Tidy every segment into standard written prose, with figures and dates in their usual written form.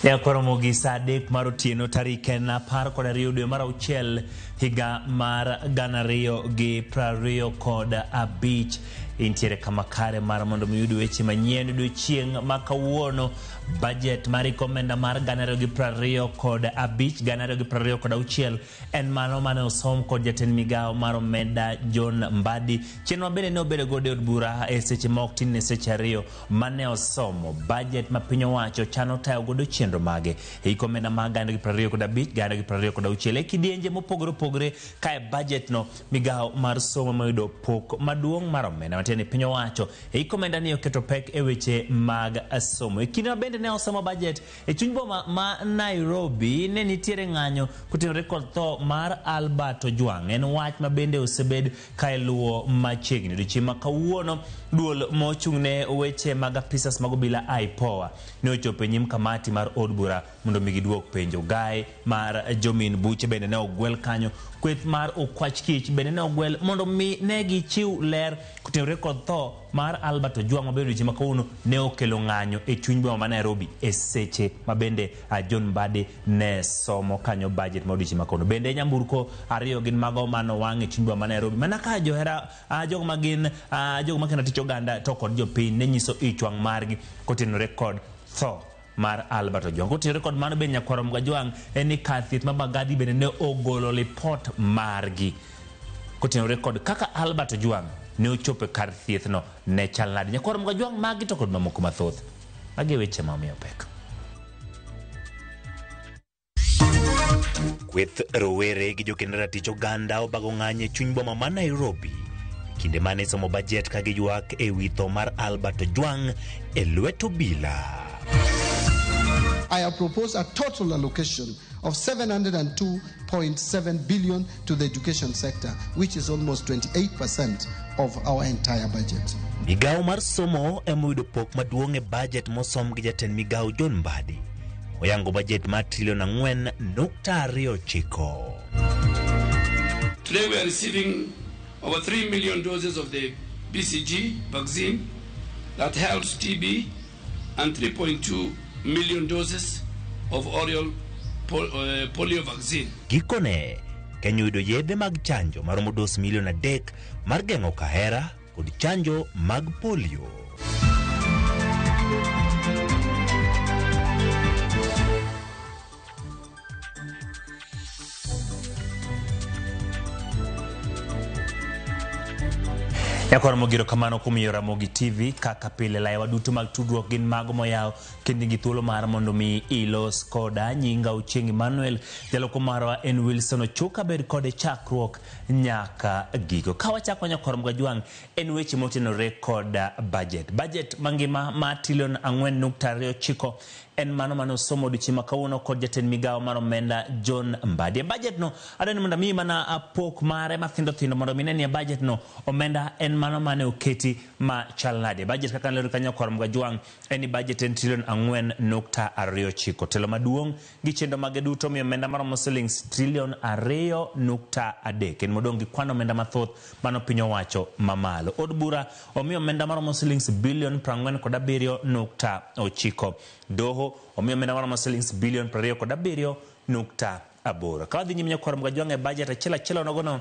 Nyakwaromo gi saa 3 mar otieno tarik en 12 dwe mar 6 higa mar 2025. Intiere kama kare mar mondo mi uyud weche manyien odiochieng' ma kawuono. Budget mar omenda mar 2025 2026 en mano mane osom kod jatend migawo mar omenda John Mbadi. Chenro bende ne obedo godo e od bura e seche ma ok tin ne seche 2 mane osomo budget ma piny owacho chano tayo godo chenro mage e hik omenda mar 2025 2026 e kidienje mopogore opogore. Kae budget no, migawo mar somo moyudo pok maduong' mar omenda matiende ni piny owacho e hik omenda ni oketo pek e weche mag somo. E kinde ma bende ne osomo budget e chuny boma ma Nairobi, ne nitiere ng'anyo kotenore kod tho mar Albert Ojwang. En wach ma bende osebed ka iluwo machiegni. Odiochieng' ma kawuono, duol mochung' ne weche mag apisas mag obila IPOA ne ochopo e nyim kamati mar od bura mondo mi giduok penjo. Gai mar jomin buche bende ne ogwel kanyo. Kweth mar Okwach Kich bende ne ogwel mondo mi ne gichiw ler kotenore kod tho mar Albert Ojwang' ma bende odiochieng' ma kawuono ne okelo ng'anyo e chuny boma ma Nairobi e seche ma bende John Mbadi ne somo kanyo budget ma odiochieng' ma kawuono. Bende nyamburko 2 gin mago manowang' e chuny boma ma Nairobi mana ka johera jogo ma gin jogo makendo tich oganda to kod jopiny ne nyiso ich wang' margi kotenore kod tho mar Albert Ojwang. Kotenore kod mano bende nyakwar Ojwang' en ni kar thieth ma Mbagathi bende ne ogolo lipot margi kotenore kod kaka Albert Ojwang' ne ochopo e kar thieth no ne chal nade. Nyakwar Ojwang' magi to kod mamoko mathoth. Magi e weche ma omiyo pek. Kweth rowere gi jokend ratich oganda obago ng'anyo e chuny boma ma Nairobi kinde mane somo budget ka giywak e wi tho mar Albert Ojwang' e lwet obila. I have proposed a total allocation of 702.7 billion to the education sector, which is almost 28% of our entire budget. Migawo mar somo ema oyudo pok maduong' e budget mosom gi jatend migawo John Mbadi. Oyango budget mar trilion 4.29. Today we are receiving over 3 million doses of the BCG vaccine that helps TB and 3.2 million doses of oral polio vaccine. Gikone, Kenya oyudo yedhe mag chanjo maromo dos milion 3 mar geng'o kahera kod chanjo mag polio. Nyakwar Mogiro kamano kuom yo Ramogi TV. Kaka pile, laewa duto mag tudruok gin mago moyaw kendo gi thuolo mar mondo mi ilos koda. Nyinga Ochieng' Emmanuel, jaloko marwa en Wilson Ochuka, bed kode chakruok nyaka giko. Ka wachako nyakwar Mgajwang' en weche motenore kod budget. Budget mangima ma trilion 4.29 en mano mane osomo odiochieng' ma kawuono kod jatend migawo mar omenda John Mbadi. E budget no, adwa ni mondo amiyi mana pok mare mathindo thindo mondo mi ne ni e budget no omenda en mano mane oketi ma chal nade. Budget kaka nalero kanyo nyakwar Mgajwang' en ni budget en trilion 4.29. Telo maduong' gi chenro mage duto miyo omenda maromo silings trilion 2.3. En modong' gi kwan omenda mathoth mano piny owacho mamalo. Od bura omiyo omenda maromo silings bilion 47.9. Doho omiyo omenda maromo silings bilion 27.8. Ka wadhi nyime nyakwar Mgajwang' e budget achiel achiel onogono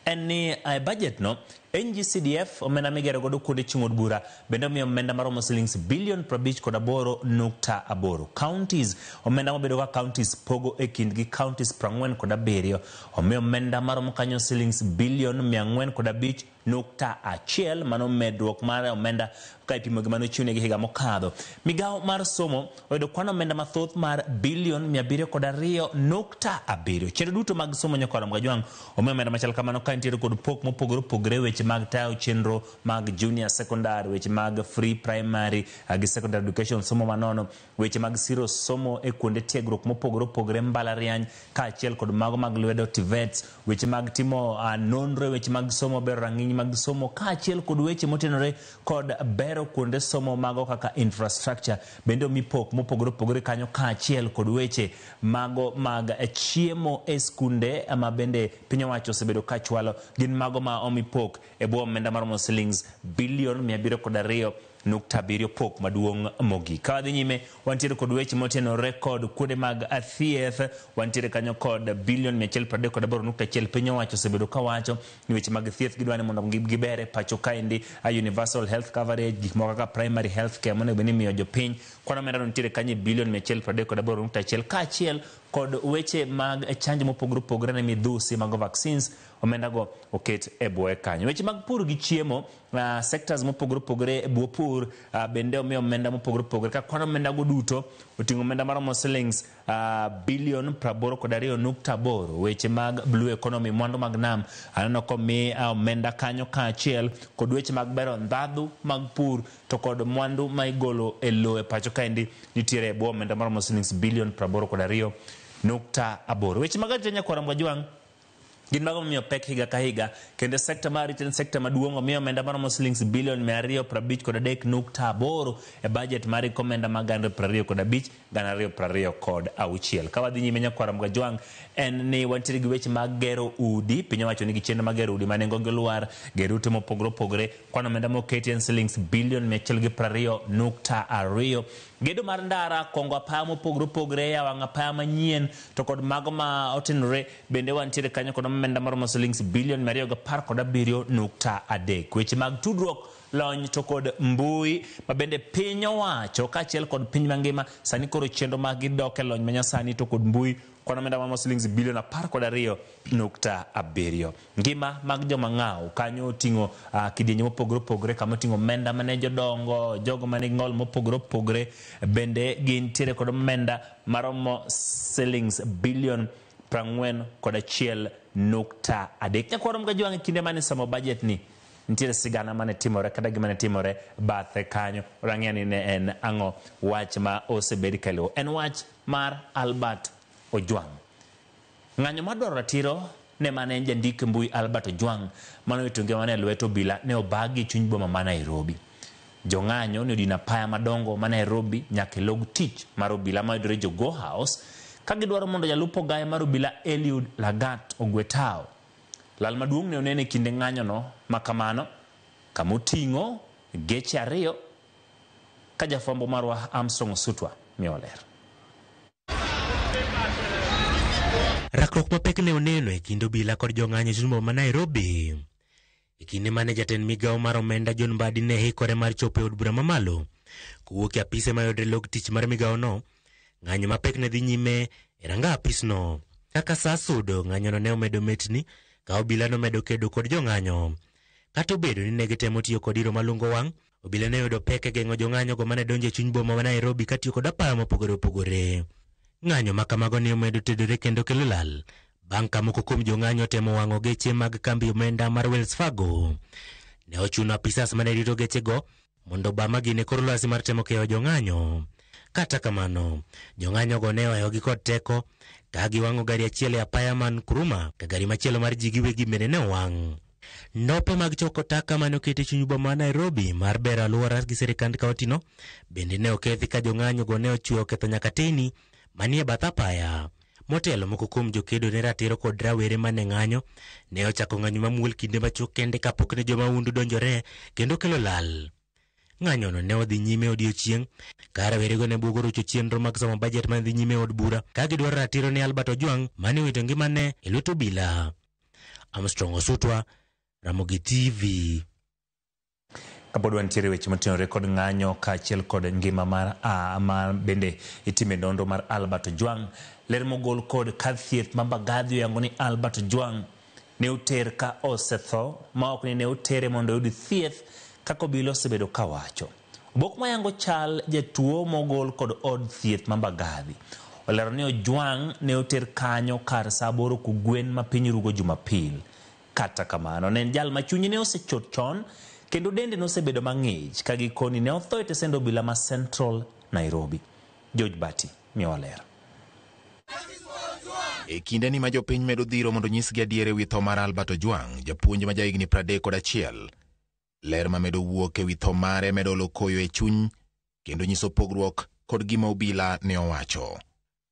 en ni e budget no NGCDF omenda migero godo kuonde chung' od bura bende omiyo omenda maromo silings bilion 58.8. Counties omenda mabedo ka counties pogo e kindgi counties 47 omiyo omenda maromo kanyo silings bilion 405.1, mano medruok mar omenda ka ipimo gi mano chiwnegi higa mokadho. Migawo mar somo oyudo kwan omenda mathoth mar bilion 702.7. Chenro duto mag somo nyakwar Mgajwang' omiyo omenda machal kamano ka nitiere kod pok mopogore opogore weche Weche mag tayo chenro mag junior secondary, weche mag free primary gi secondary education, somo manono, weche mag siro somo e kuonde tiegruok mopogore opogore, mbalariany kaachiel kod mago mag lwedo TVETs, weche mag timo nonro, weche mag somo, bero rang'iny mag somo kaachiel kod weche motenore kod bero kuonde somo mago kaka infrastructure bende omi pok mopogore opogore kanyo, kaachiel kod weche mago mag chiemo e skunde ma bende piny owacho osebedo kachwalo, gin mago ma omi pok e bwo omenda maromo silings bilion 702.7, pok maduong' mogik. Ka wadhi nyime, wantiere kod weche motenore kod kuonde mag thieth. Wantiere kanyo kod bilion 138.1. Piny owacho osebedo kawacho ni weche mag thieth gidwa ni mondo giber e pacho kaendi, universal health coverage, gik moko kaka primary health care monego bed ni imiyo jopiny. Kwan omenda no nitiere kanyo e bilion 138.1, kaachiel kod weche mag chanjo mopogore opogore ne midhusi mago vaccines, omenda go oket e bwoye kanyo. Weche mag pur gi chiemo, sectors mopogore opogore e bwo pur bende omiyo omenda mopogore opogore, ka kwan omenda go duto oting'o omenda maromo silings bilion 82.8. Weche mag blue economy, mwandu mag nam, aneno komi omenda kanyo, kaachiel kod weche mag bero ndhadhu mag pur to kod mwandu ma igolo e lowo e pacho kaendi nitiere e bwo omenda maromo silings bilion 82.8. Weche mag arita, nyakwar Mwajwang', gin mago momiyo pek higa ka higa, kendo sekta mar arita en sekta maduong'. Omiyo omenda maromo silings bilion 253.8 e budget mar omenda mag 2025 2026. Ka wadhi nyime, nyakwar Mgajwang', en ni wantiere gi weche mag gero udi. Piny owacho nigi chenro mag gero udi ma nengogi olwar, gero ute mopogore opogore. Kwan omenda moketi en silings bilion 120.2. Gedo mar ndara, kongo apaya mopogore opogore, yawo wang' apaya manyien to kod mago ma otenore bende wantiere kanyo kod omenda maromo silings bilion 217.3. Weche mag tudruok, lony to kod mbui ma bende piny owacho kaachiel kod piny mangima sani koro chenro mag gidok e lony manyasani to kod mbui, kwan omenda maromo silings bilion 12.7. Ngima mag joma ng'aw kanyo oting'o kidienje mopogore opogore, kama oting'o omenda mane jodongo, jogo manigi ng'ol mopogore opogore bende gintiere kod omenda maromo silings bilion 41.3. Nyakwar Mgajwang', e kinde mane somo budget ni nitiere sigana mane timore kata gima ne timore bathe kanyo, rang'e ni ne en ang'o. Wach ma osebed kaluwo en wach mar Albert Ojwang'. Ng'anyo mar dwaro ratiro ne mane en jandik mbui Albert Ojwang' mane owito ngimane e lwet obila ne obagi e chuny boma ma Nairobi. Jong'anyo ne odino apaya madongo ma Nairobi nyaka e log tich mar obila mayudore Jogoo House, ka gidwaro mondo jalup ogaye mar obila Eliud Lagat ogwe tao. Lal maduong' ne onene e kinde ng'anyono ma kamano, kama oting'o geche ariyo, ka jafwambo marwa Armstrong Osutwa miyo ler. Rakruok mapek ne oneno e kind obila kod jong'anyo e chuny boma ma Nairobi. E kinde mane jatend migawo mar omenda John Mbadi ne hikore mar chopo e od bura mamalo kowuok e apise mayudore log tich mar migawono, ng'anyo mapek ne dhi nyime e ranga apisno. Kaka saa sudo, ng'anyono ne omedo metni ka obila nomedo kedo kod jong'anyo. Kata obedo ni ne gitemo tiyo kod iro malungo wang', obila ne oyudo pek e geng'o jong'anyogo mane donjo e chuny boma ma Nairobi katiyo kod apaya mopogore opogore. Ng'anyo ma kamago ne omedo tedore kendo kelo lal bang' ka moko kuom jong'anyo otemo wang'o geche mag kambi omenda mar Wells Fargo. Ne ochuno apisas mane rito gechego mondo oba magine kor lwasi mar temo keyo jong'anyo. Kata kamano, jong'anyogo ne ohewogi kod teko ka giwang'o gari achiel e apaya man Kuruma, ka gari machielo mar ji giwegi bende ne owang'. Ndope mag choko taka mane oket e chuny boma ma Nairobi mar bero alwora gi sirikand kaontino bende ne okethi ka jong'anyogo ne ochwe oketho nyaka teyni manie bath apaya. Motelo, moko kuom jokedo ne ratiro kod rawere mane ng'anyo ne ochako ng'anyo mamuol kinde machuok kende kapok ne jomahundu donjore kendo kelo lal. Ng'anyono ne odhi nyime odiechieng' ka rawerego ne buogo rocho chenro mag somo bajet mane dhi nyime e od bura, ka gidwaro ratiro ne Albert Ojwang' mane owito ngimane e lwet obila. Armstrong Osutwa, Ramogi TV. Kapod wantiere weche motenore kod ng'anyo kaachiel kod ngima mar ma bende itime nonro mar Albert Ojwang', ler mogol kod kar thieth ma Mbagathi oyango ni Albert Ojwang' ne oter ka osetho, ma ok ni ne otere mondo oyud thieth kaka obila osebedo kawacho. Obok mayango chal jatuo mogol kod od thieth ma Mbagathi olero ni Ojwang' ne oter kanyo kar saa 8 kogwen ma piny rugo Jumapil. Kata kamano, ne en jal ma chunye ne osechot chon kendo dende nosebedo mang'ich ka gikoni ne otho e tesend obila ma Central Nairobi. George Bati miyowa ler. E kindeni ma jopiny medo dhiro mondo nyisgi adier ewi tho mar Albert Ojwang, japuonj ma jahigni 31. Ler ma medo wuok ewi tho mare medo olo koyo e chuny kendo nyiso pogruok kod gima obila ne owacho.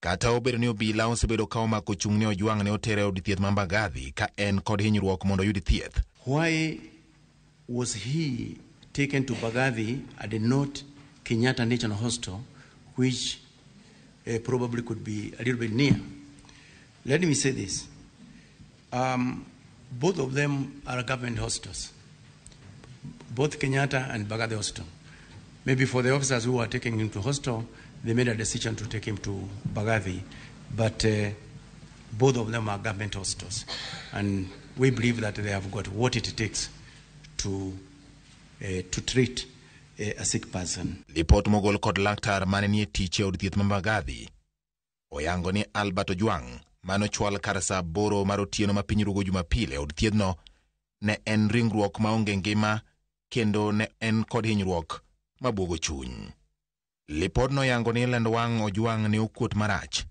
Kata obedo ni obila osebedo ka omako chung' ne Ojwang ne otere e od thieth ma Mbagathi ka en kod hinyruok mondo oyud thieth. Why was he taken to Mbagathi and not Kenyatta National Hospital, which probably could be a little bit near? Let me say this. Both of them are government hospitals, both Kenyatta and Mbagathi Hospital. Maybe for the officers who are taking him to hospital, they made a decision to take him to Mbagathi, but both of them are government hospitals. And we believe that they have got what it takes to treat a sick person. Lipot mogol kod laktar mane nie tich e od thieth ma Mbagathi oyango ni Albert Ojwang manochwal kar saa 8 mar otieno ma piny rugo Jumapil e od thiethno ne en ringruok maonge ngima kendo ne en kod hinyruok mabuogo chuny. Lipodno yango ni lend wang' Ojwang' ne okuot marach,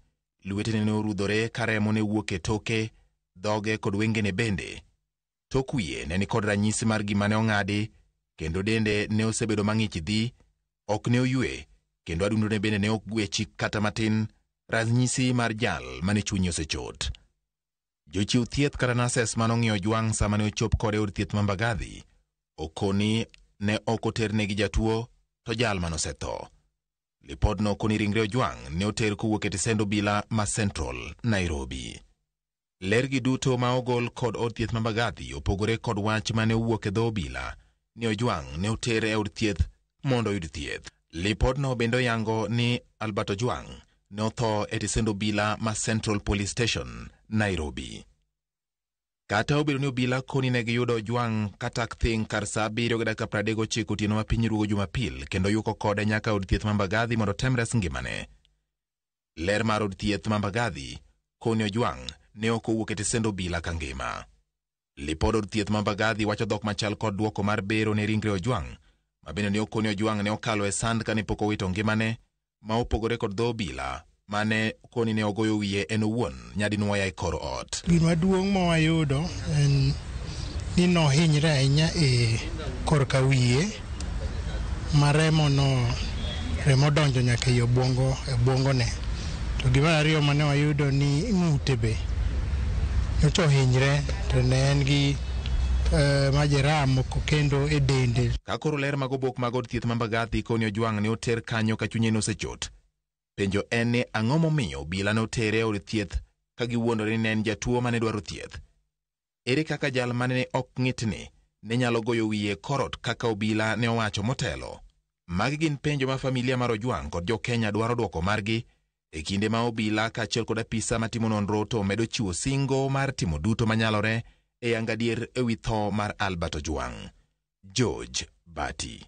lwetene ne orudhore ka remo ne wuok e toke, dhoge kod wengene bende. Tok wiye ne nikod ranyisi mar gima ne ong'adi kendo dende ne osebedo mang'ich dhi, ok ne oywe kendo adundone bende ne ok gwechi kata matin, ranyisi mar jal mane chunye osechot. Jochiw thieth kata nurses manong'iyo Ojwang' sama ne ochop kode e od thieth ma Mbagathi okoni ne ok oternegi jatuo to jal manosetho. Lipodno koni ringre Ojwang' ne oter kowuok e tesend obila ma Central, Nairobi. Ler gi duto ma ogol kod od thieth ma Mbagathi opogore kod wach mane owuok e dho obila ni Ojwang' ne oter e od thieth mondo oyud thieth. Lipodno bende oyango ni Albert Ojwang' ne otho e tesend obila ma Central Police Station, Nairobi. Kata obedo ni obila koni ne giyudo Ojwang' katak thing' kar saa 7:39 otieno ma piny rugo Jumapil kendo yuko kode nyaka od thieth ma Mbagathi mondo tem res ngimane. Ler mar od thieth ma Mbagathi koni Ojwang' ne ok owuok e tesend obila ka ngima. Lipod od thieth ma Mbagathi wacho dhok machal kod duoko mar bero ne ringre Ojwang' ma bende ne okoni Ojwang' ne okalo e sand kane pok owito ngimane ma opogore kod dho obila mane koni ne ogoyo wiye en owuon nyadinwoya e kor ot. Gima duong' ma wayudo en ni nohinyre ahinya e korka wiye ma remo no remo donjo nyaka ei obwongo e obwongone. To gima ariyo mane wayudo ni ng'ute be nyocha ohinyre to ne en gi majeraha moko kendo e dende. Ka koro ler mag obok mag od thieth ma Mbagathi koni Ojwang' ne oter kanyo ka chunye nosechot. Penjo en ni ang'o momiyo obila ne otere e od thieth ka giwuondore ni ne en jatuo mane dwaro thieth? Ere kaka jal mane ne ok ng'itni ne nyalo goyo wiye e korot kaka obila ne owacho motelo? Magi gin penjo ma familia mar Ojwang' kod jo-Kenya dwaro dwoko margi e kinde ma obila kaachiel kod apisa matimo nonro to medo chiwo singo mar timo duto manyalore e yango adier ewi tho mar Albert Ojwang'. George Bati,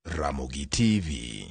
Ramogi TV.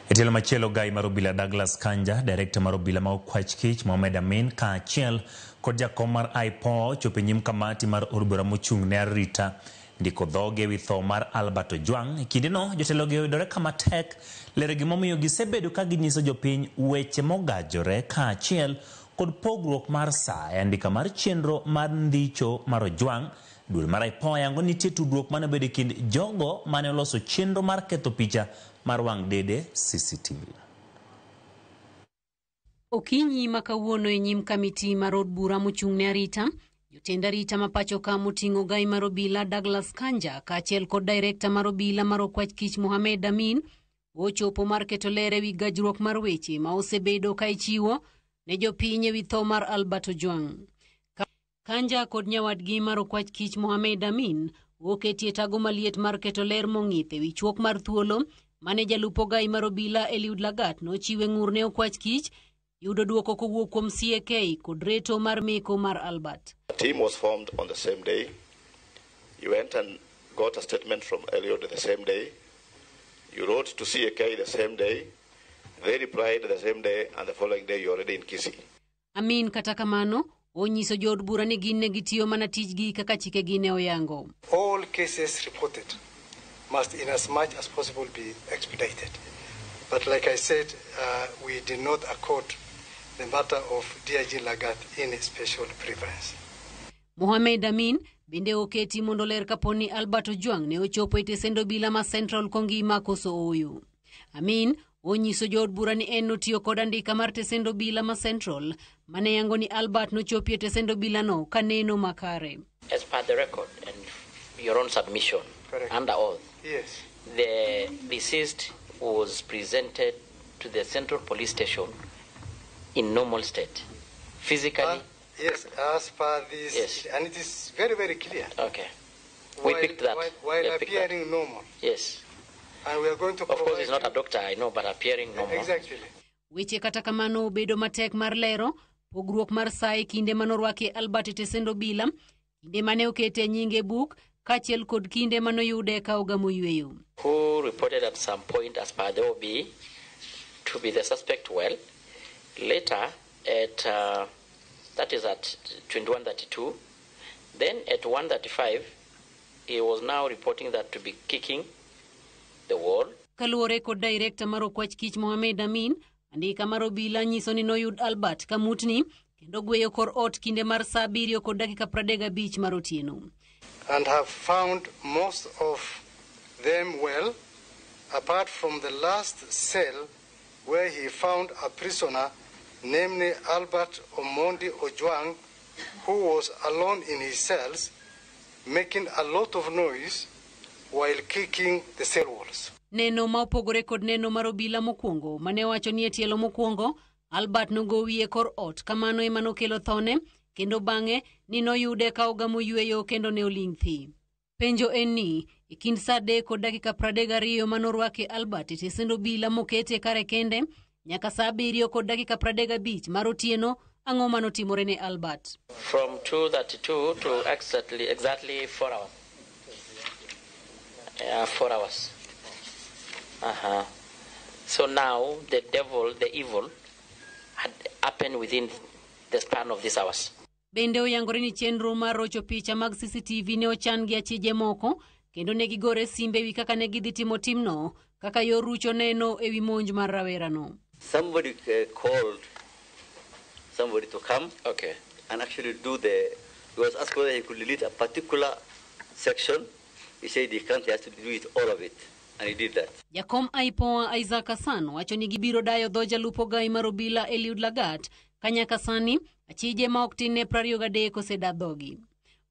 E tielo machielo gai mar obila Douglas Kanja, direkta mar obila ma Okwach Kich Mohamed Amin kaachiel kod jakom mar IPOA ochopo e nyim kamati mar od bura mochung' ne arita ndiko dhoge ewi tho mar Albert Ojwang'. E kindeno jotelogi oyudore kama tek lero gimomiyo gisebedo ka ginyiso jopiny weche mogajore kaachiel kod pogruok mar saa e andika mar chenro mar ndicho mar Ojwang'. Duol mar IPOA yango nitie tudruok mane obedo e kind jogo mane oloso chenro mar ketho picha mar wang' dede CCTV. Okinyi ma kawuono e nyim kamiti mar od bura mochung' ne arita, jotend arita ma pacho ka moting'o gai mar obila Douglas Kanja kaachiel kod direkta mar obila mar Okwach Kich Mohamed Amin ochopo mar keto ler ewi gajruok mar weche ma osebedo ka ichiwo ne jopiny ewi tho mar Albert Ojwang'. Kanja kod nyawadgi mar Okwach Kich Mohamed Amin oketie tago maliet mar keto ler mong'ith ewi chuok mar thuolo mane jalup ogai mar obila Eliud Lagat nochiwe ng'ur ne Okwach Kich yudo duoko kowuok kuom CAK kod reto mar meko mar Albert. A team was formed on the same day. You went and got a statement from Eliud the same day. You wrote to CAK the same day. They replied the same day, and the following day you're already in Kisii. Amin kata kamano onyiso jood bura ni gin ne gitiyo mana tijgi kaka chikegi ne oyango. All cases reported must in as much as possible be expedited. But like I said, we did not accord the matter of DIG Lagat any special preference. Mohamed Amin bende oketi mondo ler kapo ni Albert Ojwang ne ochopo e tesend obila ma Central kongima koso ooyo. Amin onyiso jood bura ni en notiyo kod andika mar tesend obila ma Central mane yango ni Albert nochopi e tesend obilano ka neno makare. As per the record and your own submission, Correct. Under oath, Yes. the deceased was presented to the Central Police Station in normal state, physically. Yes, as per this, Yes. And it is very, very clear. Okay. We picked that. While We picked that. appearing normal. Yes. And we are going to Of course, he's provide not a doctor, I know, but appearing normal. Exactly. Weche kata kamano obedo matek mar lero pogruok mar saa e kinde manorwakie Albert e tesend obila, kinde mane okete nyinge buk, kaachiel kod kinde manoyude ka ogamo yweyo. Who reported at some point, as per the OB, to be the suspect well. Later, at that is at 21:32. Then at 1:35, he was now reporting that to be kicking the wall. Kaluwore kod director mar Okwach Kich Mohamed Amin, andika mar obila nyiso ni noyud Albert kamutni kendo gweyo kor ot kinde mar saa 7:35 mar otieno. And have found most of them well, apart from the last cell where he found a prisoner, namely Albert Omondi Ojwang, who was alone in his cells, making a lot of noise while kicking the cell walls. Neno ma opogore kod neno mar obila mokwongo mane owacho ni e tielo mokwongo Albert nogo wiye kor ot kamano ema nokelo thone kendo bang'e ni noyude ka ogamo yweyo kendo ne oling' thi. Penjo en ni e kind saa 3:32 manorwake Albert e tesend obila mokete kare kende nyaka saa 7:35 mar otieno ang'o manotimore ne Albert? From 2:32 to exactly 4 hours. Yeah, 4 hours. Uh-huh. So now the devil, the evil, had happened within the span of these hours. Bende oyangore ni chenro mar rocho picha mag CCTV ne ochan gi achije moko kendo ne gigore simbe ewi kaka ne gidhi timo timno kaka yor rucho neno ewi monj mar rawerano. Somebody called somebody to come, okay, and actually do the. He was asked whether he could delete a particular section. He said he can't, he has to do it all of it, and he did that. Jakom IPOA Isaac Hassan wacho ni gibiro dayo dho jalup ogai mar obila Eliud Lagat ka nyaka sani achije ma ok tin ne 23 oseda dhogi.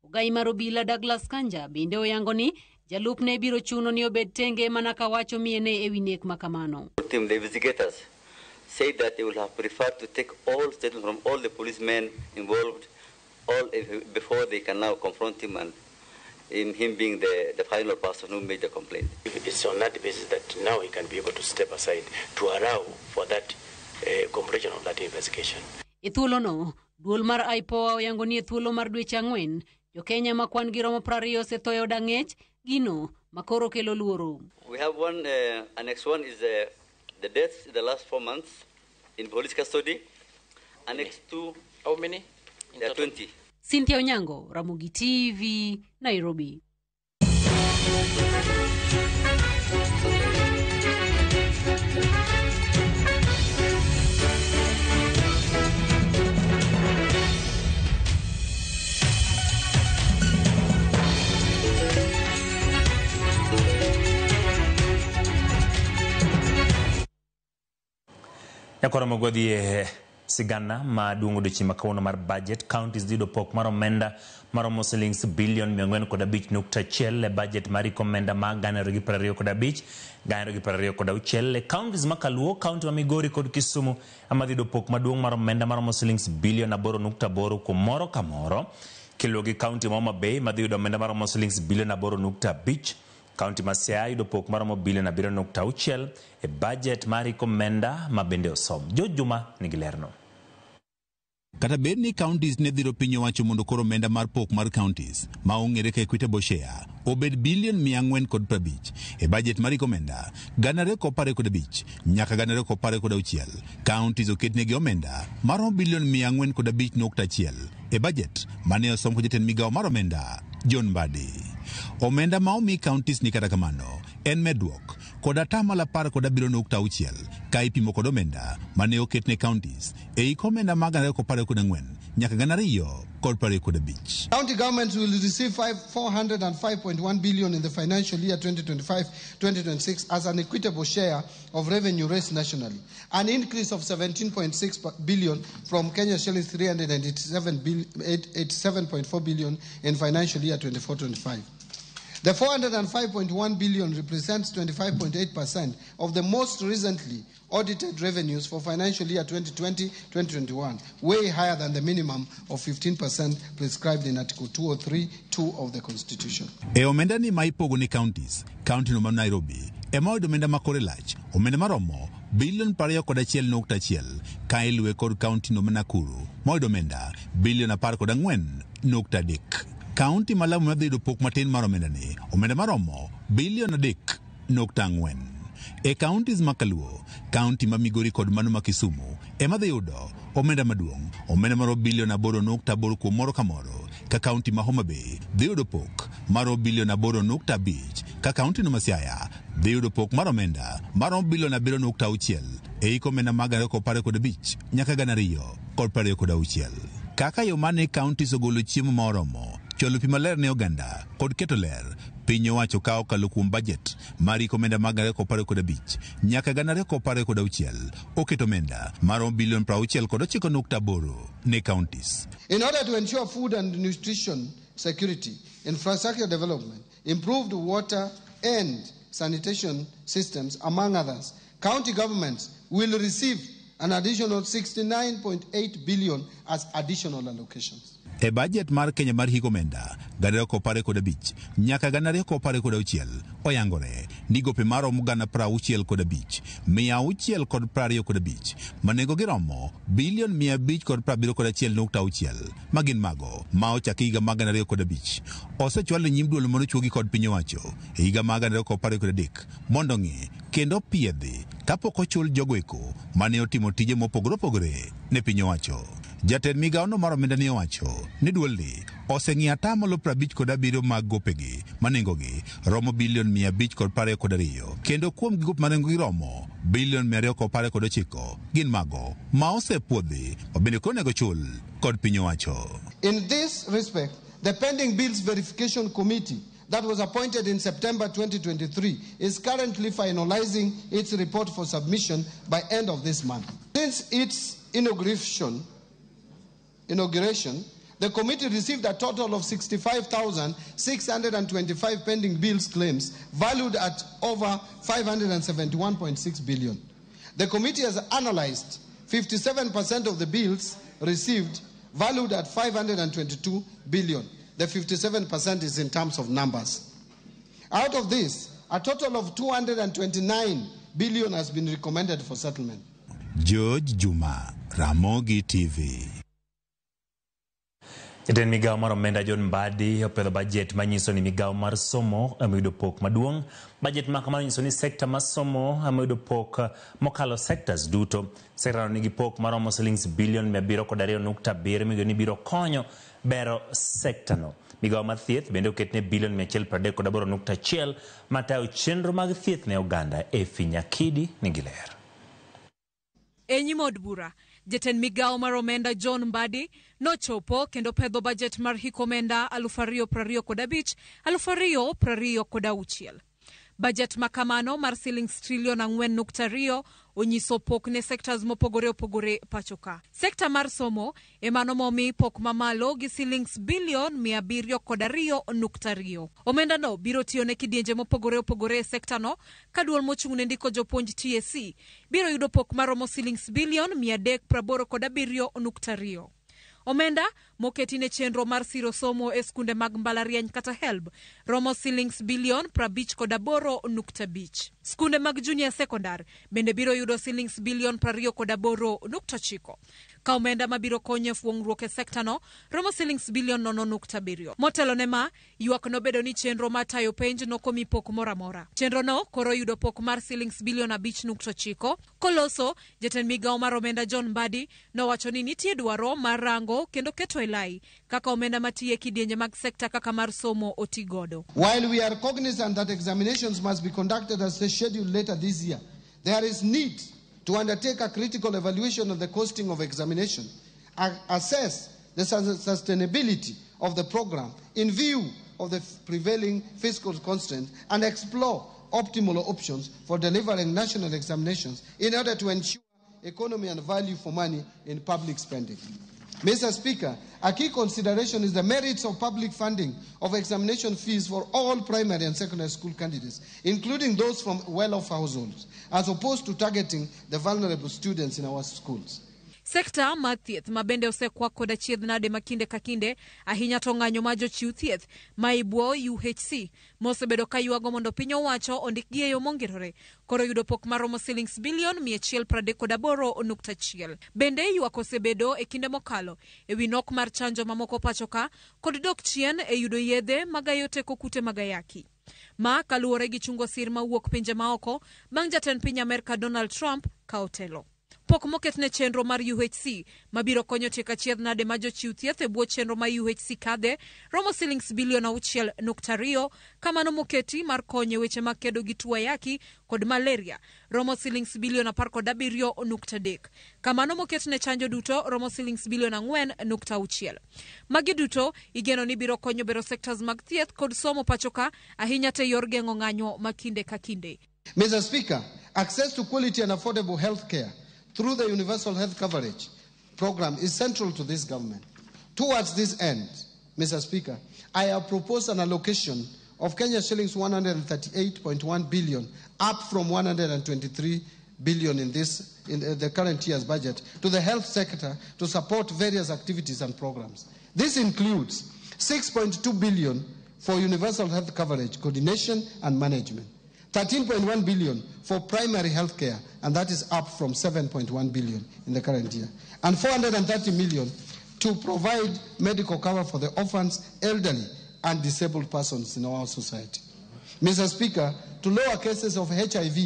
Ogai mar obila Douglas Kanja bende oyango ni jalupne biro chuno ni obed tenge mana ka wacho miene ewi nek ma kamano. Team, the investigators said that they would have preferred to take all statements from all the policemen involved all before they can now confront him, and in him being the final person who made the complaint. It's on that basis that now he can be able to step aside to allow for that completion of that investigation. E thuolono, duol mar IPOA oyango ni e thuolo mar dweche 4, jo-Kenya ma kwan gi romo 20 osetho e od ang'ech, gino ma koro kelo luoro. We have one, annex 1 is the deaths in the last 4 months in police custody. Annex 2. How many? There are 20. Cynthia Onyango, Ramogi TV, Nairobi. Nyakoro mogodhi e sigana maduong' odiochieng' ma kawuono mar budget. Counties yudo pok mar omenda maromo silings bilion 405.1 e budget mar omenda ma 2025 2026. E counties makaluo, county ma Migori kod Kisumu ema dhi yudo pok maduong' mar omenda maromo silings bilion 8.8 kuom moro ka moro. Kiluwo gi county ma Homa Bay madhi yudo omenda maromo silings bilion 8.5. County ma Siaya yudo pok maromo bilion 7.6 e budget mar omenda ma bende osom. George Juma nigi lerno. Kata bed ni counties ne dhiro piny owacho mondo koro omenda mar pok mar counties ma ong'ere ka Equitable Share obed bilion 450 e budget mar omenda 2025 nyaka 2026, counties oketnegi omenda maromo bilion 405.1 E bajet mane osom kod jatend migawo mar omenda John Mbadi. Omenda ma omi counties ni kata kamano en medruok kod 17.6% ka ipimo kod omenda mane oket ne counties e hik omenda mag 2024 nyaka 2025. County governments will receive 405.1 billion in the financial year 2025-2026 as an equitable share of revenue raised nationally, an increase of 17.6 billion from Kenya shillings 387.4 billion in financial year 24-25. The 405.1 billion represents 25.8% of the most recently audited revenues for financial year 2020-2021, way higher than the minimum of 15% prescribed in Article 203(2) of the Constitution. E omenda ni ma ipogo ne counties, county no ma Nairobi ema oyudo omenda ma kore lach, omenda maromo bilion 21.1 ka iluwe kod county no ma Nakuru ma oyudo omenda bilion 14.3. County ma Lamu madhi yudo pok matin mar omenda ni, omenda maromo bilion 3.4. E counties ma Kaluo, county ma Migori kod mano ma Kisumu ema dhi yudo omenda maduong', omenda maromo bilion 8.8 kuom moro ka moro, ka county ma Homa Bay dhi yudo pok maromo bilion 8.5, ka county no ma Siaya dhi yudo pok mar omenda maromo bilion 7.6 e hik omenda mag 2025 nyaka 2026. Kaka yo mane counties ogolo chiemo ma oromo, chwalo pi maler ne oganda kod keto ler, piny owacho ka okalo kuom bajet mar hik omenda mag 2025 nyaka 2026 oketo omenda maromo bilion 69.8 ne counties. In order to ensure food and nutrition security, infrastructure development, improved water and sanitation systems, among others, county governments will receive an additional 69.8 billion as additional allocations. E bajet mar Kenya mar hik omenda 2025 nyaka 2026 oyangore ni gope maromo 65,625 ma nengogi romo bilion 571.6 ma gin mago ma ochaki higa mag 2005 osechwal e nyim duol manochuogi kod piny owacho e higa mag 2023 mondo ng'i kendo piedhi kapok ochul jogo eko mane otimo tije mopogore opogore ne piny owacho. Jatend migawono mar omenda ne owacho ni duolni oseng'iyo atamalo 57 mag gopegi ma nengogi romo bilion 522 kendo kuom gope ma nengogi romo bilion 229 gin mago ma osepuodhi ma bende koro onego chul kod piny owacho. In this respect, the Pending Bills Verification Committee that was appointed in September 2023 is currently finalizing its report for submission by end of this month. Since its inauguration, the committee received a total of 65,625 pending bills claims valued at over 571.6 billion. The committee has analyzed 57% of the bills received valued at 522 billion. The 57% is in terms of numbers. Out of this, a total of 229 billion has been recommended for settlement. George Juma, Ramogi TV. Jatend migawo mar omenda John Mbadi opedho bajet manyiso ni migawo mar somo ema oyudo pok maduong'. Bajet ma kamano nyiso ni sekta mar somo ema oyudo pok mokalo sectors duto. Sekta no nigi pok maromo silings bilion 702.7 migeno ni biro konyo bero sekta no. Migawo mar thieth bende oketne bilion 138.1 matayo chenro mag thieth ne oganda. Efi Nyakidi nigi ler. E nyim od bura, jatend migawo mar omenda John Mbadi nochopo kendo pedho bajet mar hik omenda 2025 2026. Bajet makamano mar silings trilion 4.2 onyiso pok ne sectors mopogore opogore pacho ka. Sekta mar somo emano momi pok mamalo gi silings bilion 702.2. Omenda no biro tiyo ne kidienje mopogore opogore e sekta no, ka duol mochung' ne ndiko jopuonj TSC biro yudo pok maromo silings bilion 387.2. Omenda moketi ne chenro mar siro somo e skunde mag mbalariany kata HELB romo silings bilion 58.5. Skunde mag junior secondary bende biro yudo silings bilion 28.9. Ka omenda mabiro konyo e fuong'ruok e sekta no romo silings bilion 0.7. Motelo ne ma, ywak nobedo ni chenro mar tayo penj nokomi pok moro amora. Chenro no koro yudo pok mar silings bilion 5.9. Koloso, jatend migawo mar omenda John Mbadi nowacho ni nitie dwaro mar rango kendo keto e lai kaka omenda matiyo e kidienje mag sekta kaka mar somo oti godo. While we are cognizant that examinations must be conducted as scheduled later this year, there is need to undertake a critical evaluation of the costing of examination, assess the sustainability of the program in view of the prevailing fiscal constraints, and explore optimal options for delivering national examinations in order to ensure economy and value for money in public spending. Mr. Speaker, a key consideration is the merits of public funding of examination fees for all primary and secondary school candidates, including those from well-off households, as opposed to targeting the vulnerable students in our schools. Sekta mar thieth ma bende osekwak kod achiedh nade ma kinde ka kinde ahinya to ng'anyo ma jochiw thieth ma ibwo UHC mosebedo ka ywago mondo piny owacho ondikgi e yo mongirore koro yudo pok maromo silings bilion 138.1. Bende ywak osebedo e kinde mokalo e wi nok mar chanjo mamoko pacho ka kod dok chien e yudo yedhe magayo teko kute mag ayaki. Ma kaluwore gi chungo sir mawuok pinje maoko bang' jatend piny Amerka Donald Trump kawo telo. Pok moket ne chenro mar UHC mabiro konyo tieko achiedh nade ma jochiw thieth e bwo chenro ma UHC kadhe romo silings bilion 6.2, kamano moketi mar konyo e weche mag kedo gi tuo ayaki kod malaria romo silings bilion 17.3, kamano moket ne chanjo duto romo silings bilion 4.6. Magi duto igeno ni biro konyo bero sectors mag thieth kod somo pacho ka ahinya te yor geng'o ng'anyo ma kinde ka kinde. Mr. Speaker, access to quality and affordable health care through the Universal Health Coverage program is central to this government. Towards this end, Mr. Speaker, I have proposed an allocation of Kenya shillings 138.1 billion, up from 123 billion in the current year's budget, to the health sector to support various activities and programs. This includes 6.2 billion for universal health coverage, coordination and management, 13.1 billion for primary health care, and that is up from 7.1 billion in the current year, and 430 million to provide medical cover for the orphans, elderly, and disabled persons in our society. Mr. Speaker, to lower cases of HIV,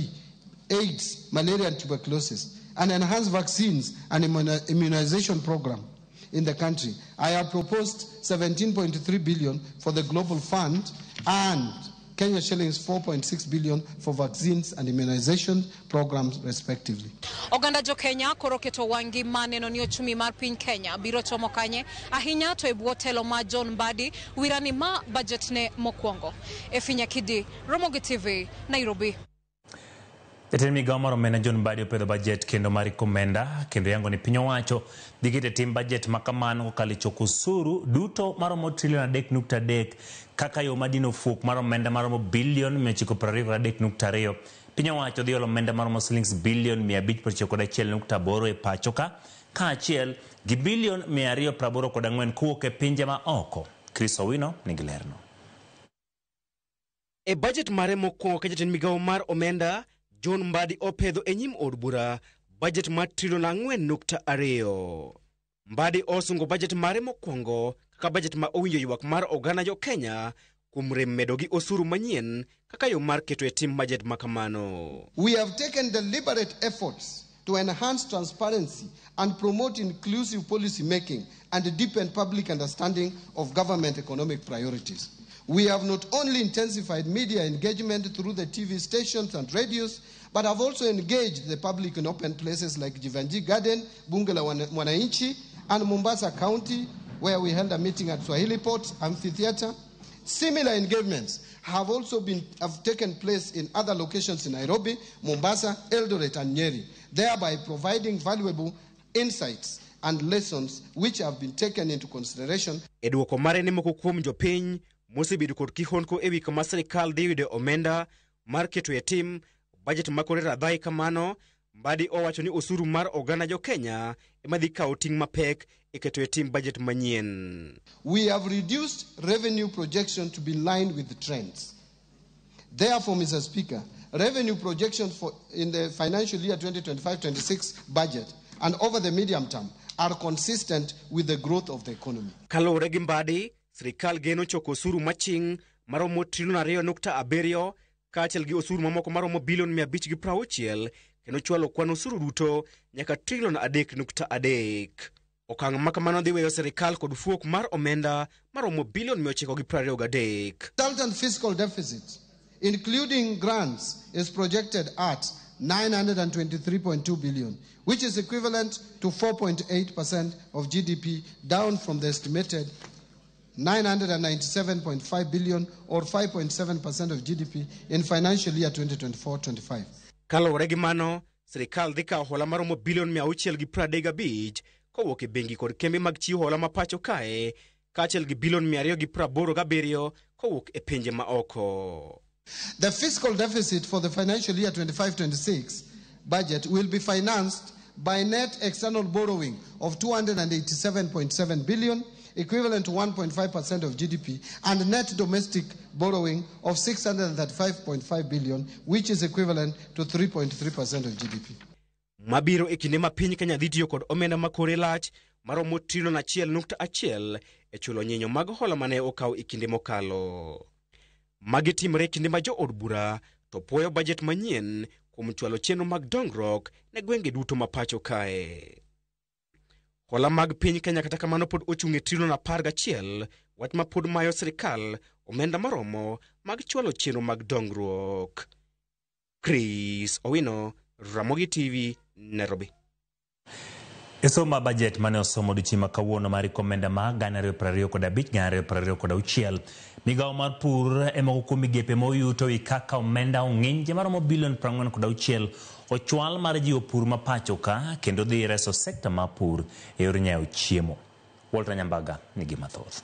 AIDS, malaria, and tuberculosis, and enhance vaccines and immunization program in the country, I have proposed 17.3 billion for the Global Fund and Kenya shillings 4.6 billion for vaccines and immunization programs respectively. Oganda jo Kenya koro keto wang'gi maneno ni ochumi mar piny Kenya biro chomo kanye ahinya to e bwo telo ma John Mbadi wirani ma budget ne mokwongo. Efinya Kidi, Ramogi TV, Nairobi. Jatend migawo mar omenda John Mbadi opedho budget kendo mar omenda kendo yango ni piny owacho dhi keto e tim budget ma kamano kokalo e choko osuru duto maromo trilion 3.3 kaka yo madino fuok mar omenda maromo bilion 923.2. Piny owacho dhi olo omenda maromo silings bilion 591.8 e pacho ka kaachiel gi bilion 284 kowuok e pinje ma oko. Chris Owino nigi lerno. E budget mare mokwongo ka jatend migawo mar omenda John Mbadi opedho e nyim od bura budget mar trilion 4.2. Mbadi osungo budget mare mokwongo kaka budget ma owinjo ywak mar oganda jo Kenya kuom rem medo gi osuru manyien kaka yo mar keto e tim budget ma kamano. We have taken deliberate efforts to enhance transparency and promote inclusive policy making and deepen public understanding of government economic priorities. We have not only intensified media engagement through the TV stations and radios, but have also engaged the public in open places like Jivanji Garden, Bunge la Mwananchi, and Mombasa County, where we held a meeting at Swahili Port Amphitheater. Similar engagements have also taken place in other locations in Nairobi, Mombasa, Eldoret, and Nyeri, thereby providing valuable insights and lessons which have been taken into consideration. E duoko mare ne moko kuom jopiny mosebedo kod kihondko ewi kama sirikal dhi yude omenda mar keto e tim budget makore radhai kamano, Mbadi owacho ni osuru mar oganda jo Kenya ema dhi kawo ting' mapek e keto e tim budget manyien. We have reduced revenue projection to be in line with the trends. Therefore, Mr. Speaker, revenue projections for in the financial year 2025-26 budget and over the medium term are consistent with the growth of the economy. Kaluwore gi Mbadi, sirikal geno choko osuru maching' maromo trilion 2.7 kaachiel gi osuru mamoko maromo bilion 560 kendo chwalo kwan osuru duto nyaka trilion 3.3. Okang' ma kamano dhi weyo sirikal kod fuok mar omenda maromo bilion 923. Resultant fiscal deficit, including grants, is projected at 923.2 billion, which is equivalent to 4.8% of GDP, down from the estimated 997.5 billion or 5.7% of GDP in financial year 2024-25. Kaluwore gi mano, sirikal dhi kawo hola maromo bilion 635 kowuok e bengi kod kembe mag chiwo hola ma pacho kae, kaachiel gi bilion 287 kowuok e pinje ma oko. The fiscal deficit for the financial year 25-26 budget will be financed by net external borrowing of 287.7 billion, equivalent to 1.5% of GDP, and net domestic borrowing of 635.5 billion, which is equivalent to 3.3% of GDP. Mabiro e kinde ma piny Kenya dhi tiyo kod omenda ma kore lach maromo trilion 1.1 e chulo nyinyo mag hola mane okaw e kinde mokalo. Magi timore e kinde ma jo od bura to puoyo bajet manyien kuom chwalo chenro mag dongruok ne gwenge duto ma pacho kae. Hola mag piny Kenya kata kamano pod ochung' e trilion 11, wach ma pod mayo sirikal omenda maromo mag chwalo chenro mag dongruok. Chris Owino, Ramogi TV, Nairobi. E somo mar bajet mane osomo odiochieng' ma kawuono mar omenda ma 2025 2026, migawo mar pur e moko kuom migepe moyuto wi kaka omenda ong'inje maromo bilion 46 ochwal mar jiwo pur ma pacho ka kendo dhi reso sekta mar pur e yor nyayo chiemo. Walter Nyambaga nigi mathoth.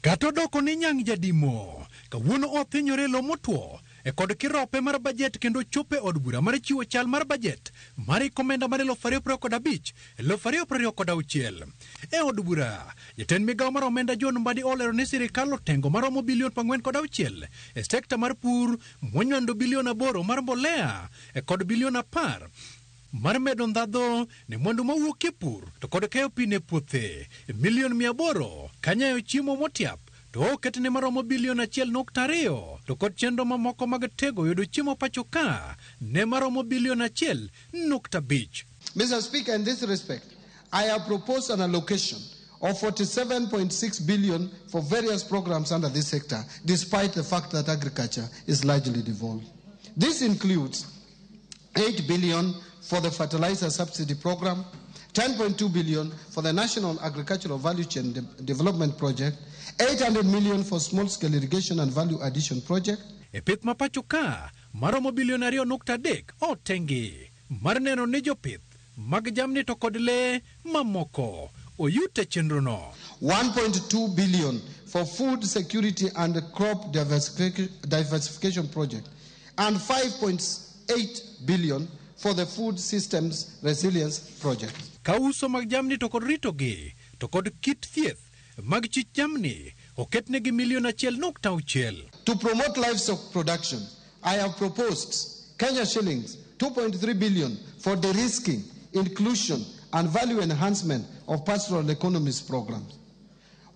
Kata odoko ni nyang' jadimo, kawuono othinyore lo motwo e kod kirope mar bajet kendo chope od bura mar chiwo chal mar bajet mar omenda mar 2025 2026. E od bura, jatend migawo mar omenda John Mbadi olero ni sirikal otengo maromo bilion 46 e sekta mar pur monywando bilion 8 mar mbolea e kod bilion 10 mar medo ndhadho ne mwandu mawuok e pur to kod keyo pi ne puothe milion 800 kanyayo chiemo motiap to oketne maromo bilion 1.2 to kod chenro mamoko mag tego yudo chiemo pacho ka ne maromo bilion 1.5. Mr. Speaker, in this respect, I have proposed an allocation of 47.6 billion for various programs under this sector, despite the fact that agriculture is largely devolved. This includes 8 billion for the fertilizer subsidy program, 10.2 billion for the National Agricultural Value Chain Development Project, 800 million for small-scale irrigation and value addition project. E pith ma pacho ka maromo bilion 2.3 otengi mar neno ni jopith mag jamni to kod lee mamoko oyute chenrono. 1.2 billion for food security and crop diversification project, and 5.8 billion for the food systems resilience project. Ka uso mag jamni to kod ritogi to kod kit thieth mag chich jamni oketnegi milion 1.6. To promote livestock production, I have proposed Kenya shillings 2.3 billion for de-risking, inclusion and value enhancement of pastoral economies programs.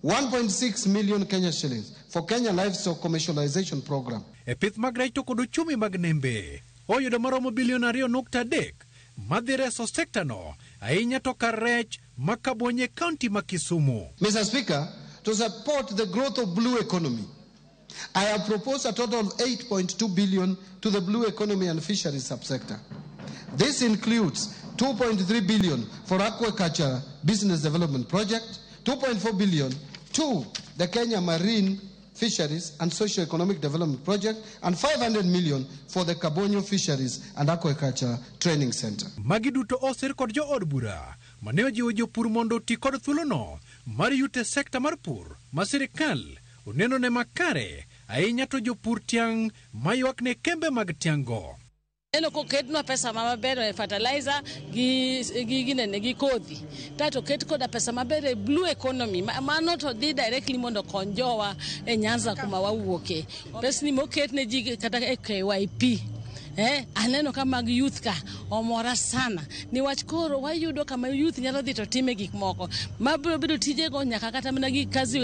1.6 million Kenya shillings for Kenya Livestock Commercialization Program. E pith mag rech to kod uchumi mag nembe oyudo maromo bilion 2.3 madhi reso sekta no ahinya to kar rech ma Kabonye kaunti ma Kisumu. Mr. Speaker, to support the growth of blue economy, I have proposed a total of 8.2 billion to the blue economy and fisheries subsector. This includes 2.3 billion for aquaculture business development project, 2.4 billion to the Kenya Marine Fisheries and Socio-Economic Development Project, and 500 million for the Kabonyo Fisheries and Aquaculture Training Center. Magi duto osir kod jo od bura mane ojiwo jopur mondo oti kod thuolono mar yute sekta mar pur ma sirikal oneno ne makare ahinya to jopur tiang' maywak ne kembe mag tiang' go. Neno koketnwa pesa maber e fertilizer gi ginene gi kodhi tato ket koda pesa maber e blue economy mano to dhi directly mondo okony jowa e Nyanza kuma wawuoke. Pesni moket ne ji kata e KYP Aneno ka mag youth ka omora sana niwach koro wayudo kama youth nyalo dhi to time gik moko mabiro bedo tijego nyaka kata mana gi kazi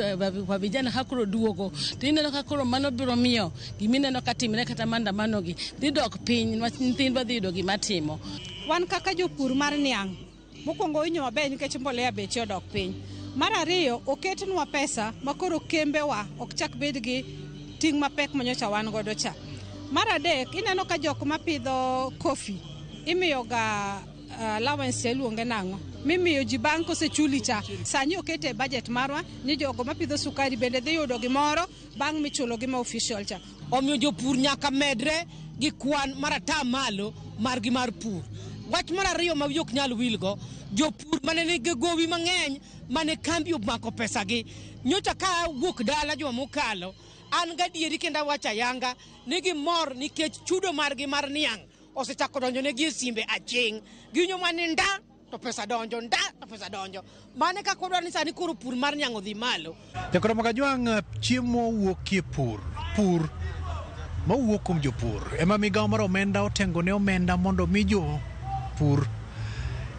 kwa vijana ka koro duogo to ineno ka koro mano biro miyo gimineno ka timre kata maandamano gi dhi dok piny niwach nyithindwa dhi yudo gima timo. Wan kaka jopur mar niang' mokwongo winjo maber nikech mbolea beche odok piny. Mar ariyo oketnwa pesa makoro kembewa ok chak bed gi ting' mapek manyocha wan godo cha. Mar adek ineno ka jok mapidho kofi imiyo ga allowance iluonge nang'o mimiyo ji bang' kosechuli cha. Sani okete e budget marwa ni jogo mapidho sukari bende dhi yudo gimoro bang' michulo gi ma official cha. Omiyo jopur nyaka medre gi kwan mar ata malo margi mar pur. Wach mar ariyo ma wiyi ok nyal wilgo, jopur mane nigi gowi mang'eny mane kambi omako pesagi. Nyocha ka awuok dala juma mokalo, an gadieri kendo awacho ayanga ni gimor nikech chudo margi mar niang' osechako donjo negi e simbe aching'. Giwinjo mana ni nda to pesa donjo, nda to pesa donjo. Mano e kaka wadwaro ni sani koro pur mar niang' odhi malo. Jakoro Kajwang' chiemo wuokie pur. Pur mawuok kuom jopur ema migawo mar omenda otengo ne omenda mondo mi jopur.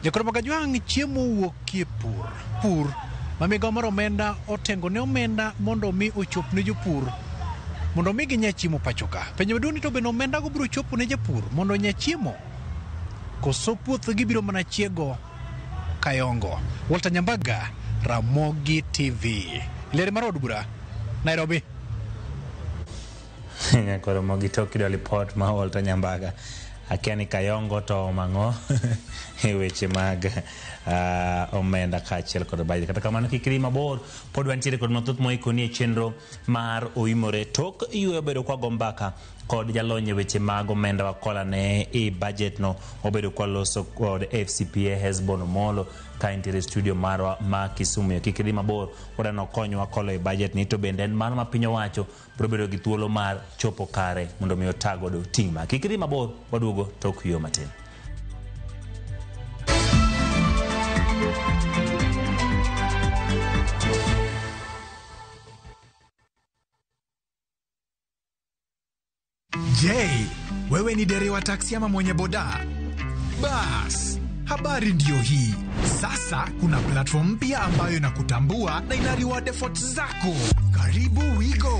Jakoro Kajwang' chiemo wuokie pur. Pur ma migawo mar omenda otengo ne omenda mondo mi ochop ne jopur mondo mi ginya chiemo pacho ka. Penjo maduong' ni to bende omenda go biro chopo ne japur mondo onya chiemo koso puothgi biro mana chiego kayongo. Walter Nyambaga, Ramogi TV. Ler mar od bura, Nairobi. Nyakoro Ramogi tok yudo lipot ma Walter Nyambaga. Akia ni kayongo to omang'o e weche mag omenda kaachiel kod budget. Kata kamano kik idhi mabor, pod wantiere kod mathoth moikoni e chenro mar Oimore. Tok yweyo bedo kwa go mbaka kod jalony e weche mag omenda wakola ne e budget no obedo kwa loso kod FCPA Hesbon Omolo ka entiere studio marwa ma Kisumu. Kik idhi mabor, wadwa nokonywa kolo e budget ni to bende en mano ma piny owacho biro bedo gi thuolo mar chopo kare mondo mi ota godo ting' ma. Kik idhi mabor, waduogo tok yweyo matin. Je, wewe ni dereva taksi ama mwenye boda? Bas, habari ndiyo hii. Sasa kuna platform mpya ambayo inakutambua na ina reward efforts zako. Karibu WeGo.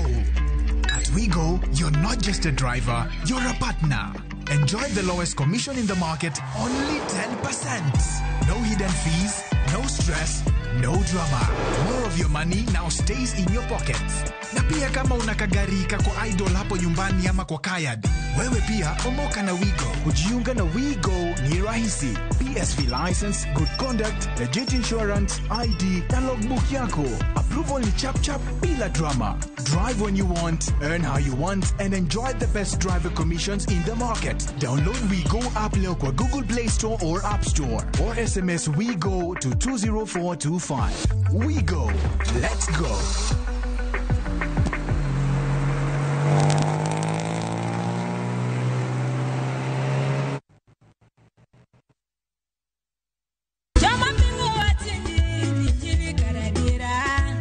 At WeGo, you're not just a driver, you're a partner. Enjoy the lowest commission in the market, only 10%. No hidden fees, no stress, no drama. More of your money now stays in your pockets. Na pia kama una kagari kako idle hapo nyumbani ama kwa kayad, wewe pia omoka na WeGo. Kujiunga na WeGo ni rahisi. PSV license, good conduct, legit insurance, ID na logbook yako. Approval ni chap chap bila drama. Drive when you want, earn how you want, and enjoy the best driver commissions in the market. Download WeGo app leo kwa Google Play Store or App Store, or SMS WeGo to 20425. WeGo. Let's go.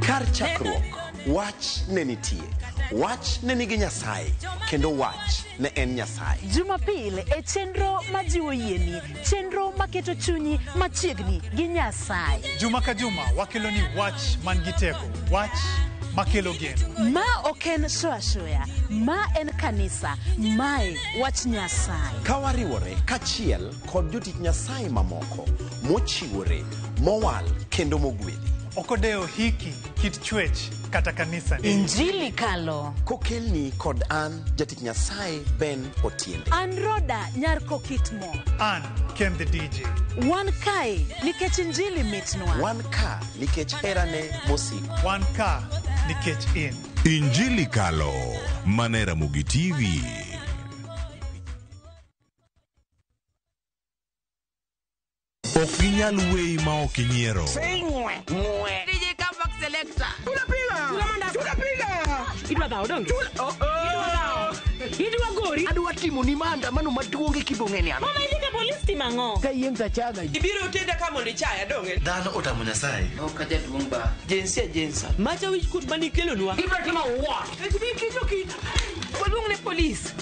Kar chakruok, wach ne nitie. Wach ne nigi Nyasaye, kendo wach ne en Nyasaye. Jumapil e chenro majiwo yieni, chenro maketo chunyi machiegni gi Nyasaye. Juma ka juma wakelo ni wach man gi teko, wach makelo geno. Ma ok en shoya shoya, ma en kanisa, mae wach Nyasaye. Ka wariwore kachiel kod jotich Nyasaye mamoko mochiwore, mowal kendo mogwedhi. Ok odewo hiki, kit chwech kata kanisa ni. Injili kalo. Kokelni kod an jatich Nyasaye Ben Otiende. An Roda nyar Kokitmo. An Ken the DJ. Wan kae nikech injili mitnwa. Wan ka nikech herane mosiko. Wan ka nikech in. Injili kalo. Mana Ramogi TV. Ok ginyal weyi ma ok inyiero. DJ Comeback Selector. Tunapiga. Idwa dhawo donge? Idwa gori. Adwa timo ni maandamano maduong' e Kibong'eni an. Mama idhi ka polis timo ang'o? Ka yiem tachaga. Ibiro tenda ka mondo ichaya donge? Dhano otamo Nyasaye. Ok ajaduong' ba. Jinsia jinsa. Macha wich kut manikelonwa. Ibiro timo what? Waluong ne polis.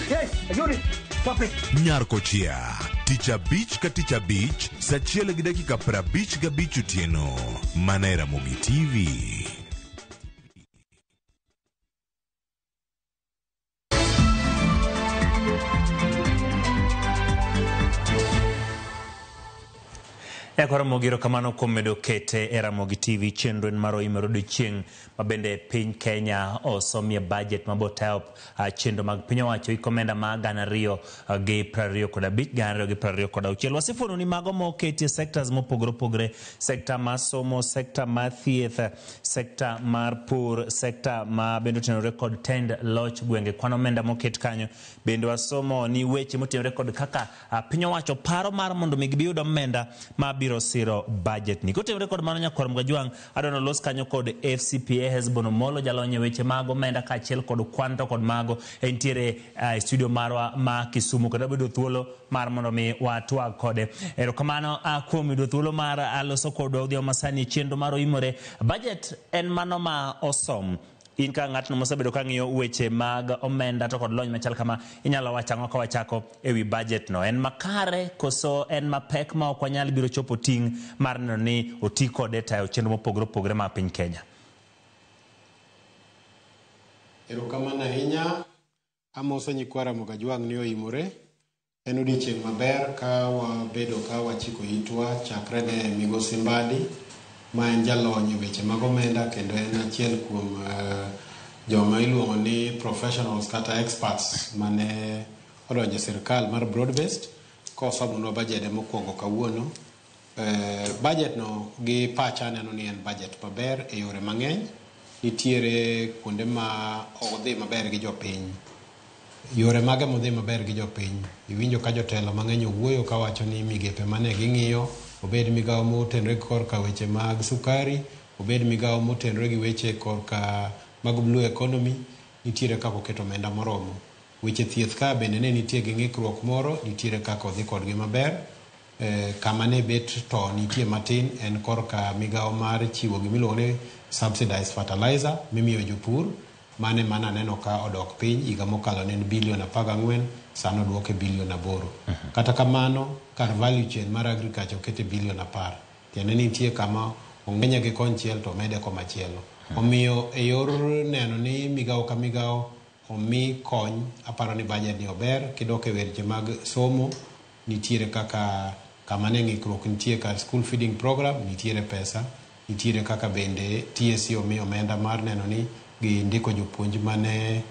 Hey, ayori. Stop it. Nyarkochia tich abich ka tich abich saa achiel gi dakika 55 otieno mana e Ramogi TV. Nyakwa Ramogi erokamano kuom medo kete e Ramogi TV chenro en mar oimore odiochieng' ma bende piny Kenya osomie budget ma botayo chenro mag piny owacho ik omenda ma 2025 2026. Wasefueno ni mago moketi e sectors mopogore opogore, sekta mar somo, sekta mar thieth, sekta mar pur, sekta ma bende otenore kod tend loch gwenge, kwan omenda moket kanyo. Bende wasomo ni weche motenore kod kaka piny owacho paro mar mondo mi giyud omenda ma biro siro budget ni. Kotenore kod mano nyakwar Mgajwang' adwa nolos kanyo kod FCPA Hesbon Omolo jalony e weche mag omenda kaachiel kod kwan to kod mago entiere e studio marwa ma Kisumu kendo wabedo thuolo mar mondo mi watwag kode. Erokamano kuom yudo thuolo mar loso kodwa odhiambo masani chenro mar oimore. Budget en mano ma osom. In ka ng'atno mosebedo ka ng'iyo weche mag omenda to kod lony machal kama, inyalo wacho ang'o ka wachako ewi budget no? En makare koso en mapek ma ok wanyal biro chopo ting' mar neno ni oti kode tayo chenro mopogore opogore mag piny Kenya? Erokamano ahinya. Amoso nyikwa Ramogi Ajwang' ni oimore. En odiochieng' maber ka wabedo ka wachiko itwa chakre ne Migosi Mbadi ma en jalony e weche mag omenda kendo en achiel kuom joma iluongo ni professionals kata experts mane odonjo e sirkal mar broad based kosomonwa bajede mokwongo kawuono. Budget no gi pacha aneno ni en budget maber e yore mang'eny. Nitiere kuonde ma odhi maber gi jopiny. Yore mage modhi maber gi jopiny? Iwinjo ka jotelo mang'eny owuoyo kawacho ni migepe mane ging'iyo, obed migawo motenore korka weche mag sukari, obed migawo motenore gi weche korka mag blue economy, nitiere kaka oketo omenda moromo. Weche thieth ka bende ne nitie gi ng'ikruok moro, nitiere kaka odhi kodgi maber. Kama ne bet to nitie matin en korka migawo mar chiwo gimiluongo ni subsidized fertilizer mimiyo jopur. Mane mana aneno ka odok piny, higa mokalo ne en bilion 14, sani oduoke bilion 8. Kata kamano, kar value chain mar agriculture okete bilion 10. Tiende ni nitie kama ong'enye gi konchiel to omede komachielo. Omiyo e yor neno ni migawo ka migawo omi kony, aparo ni budget ni ober. Kidok e weche mag somo, nitiere kaka kama ne ng'ikruok nitie kar school feeding program, nitiere pesa, nitiere kaka bende TSC omi omenda mar neno ni gindiko jopuonj mane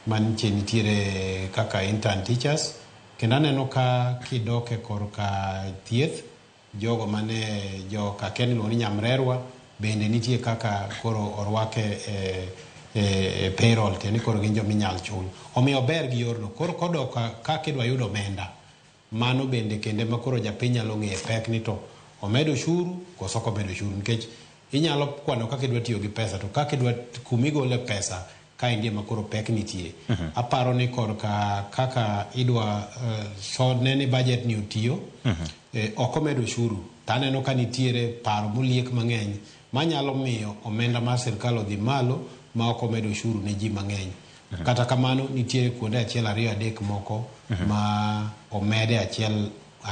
manche nitiere kaka intern teachers. Kendo aneno ka kidok e korka thieth, jogo mane joka Ken iluongo ni nyamrerwa bende nitie kaka koro orwake e payroll, tiende ni koro gin joma inyal chul. Omiyo ober gi yorno. Koro kodok kaka idwa yud omenda, mano bende kende ma koro japiny nyalo ng'eyo pek ni to omedo ushuru koso ok omedo ushuru, nikech inyalo kwano kaka idwa tiyo gi pesa to kaka idwa kumigole pesa kaendi ema koro pek nitie. Aparo ni korka kaka idwa so ne ni budget ni otiyo, ok omedo ushuru to aneno ka nitiere paro moliek mang'eny manyalo miyo omenda mar sirkal odhi malo ma ok omedo ushuru ne ji mang'eny. Kata kamano nitiere kuonde 1 2 3 moko ma omede 1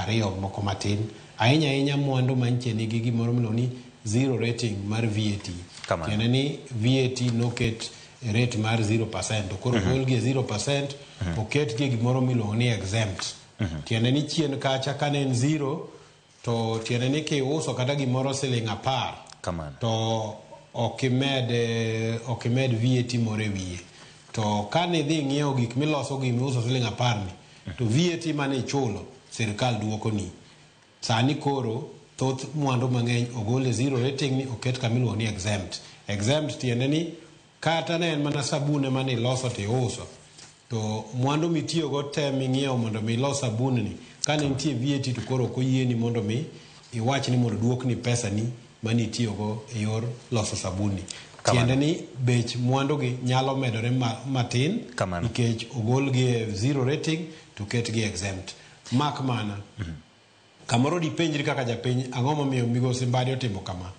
2 moko matin. Ahinya ahinya mwandu mantie nigi gimoro miluongo ni zero rating mar VAT. Tiende ni VAT noket e rate mar 0%, to koro golgi e 0%, oketgi e gimoro miluongo ni exempt. Tiende ni chien kacha kane en 0, to tiende ni kiuso kata gimoro siling 10, to ok imed VAT moro e wiye. To kane idhi ng'iewo gik miloso gi miuso siling 10 ni, to VAT mane ichulo sirkal duokoni. Sani koro thoth mwandu mang'eny ogol e zero rating ni oket kama iluongo ni exempt. Exempt tiende ni kata ne en mana sabun ema ne iloso to iuso, to mwandu mitiyogo te ming'iewo mondo mi ilos sabun ni, kane nitie VAT to koro ok oyieni mondo mi iwach ni mondo duokni pesani mane itiyogo e yor loso sabun ni. Tiende ni bech mwandu gi nyalo medore matin nikech ogolgi e zero rating to oketgi exempt. Mak mana kamoro dipenjri kaka japiny, ang'o momiyo Migosi Mbadi otimo kama?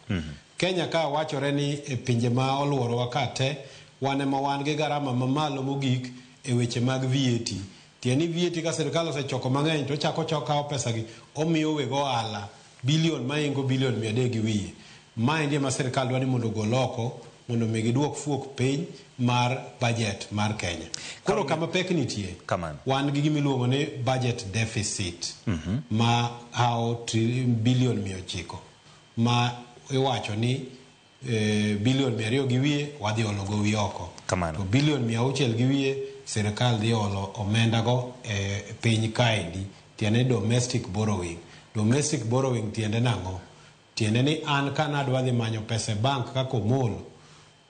Kenya ka wachore ni e pinje ma oluorowa ka te, wan ema wan gi garama mamalo mogik e weche mag VAT. Tiende ni VAT ka sirkal osechoko mang'eny to ochako kawo pesa gi omiyo weg ohala bilion maingo bilion 300 gi wiye. Maendi ema sirkal dwa ni mondo ogol oko mondo mi giduok fuok piny mar budget mar Kenya. Koro kama pek nitie, wan gi gima iluongo ni budget deficit ma hawo bilion 900 ma iwacho ni bilion 200 gi wiye wadhi olo gowi oko. To bilion 600 gi wiye sirkal dhi olo omenda go e piny kaendi. Tiende ni domestic borrowing. Domestic borrowing tiende nang'o? Tiende ni an ka nadwa dhi manyo pesa e bank kaka Omolo,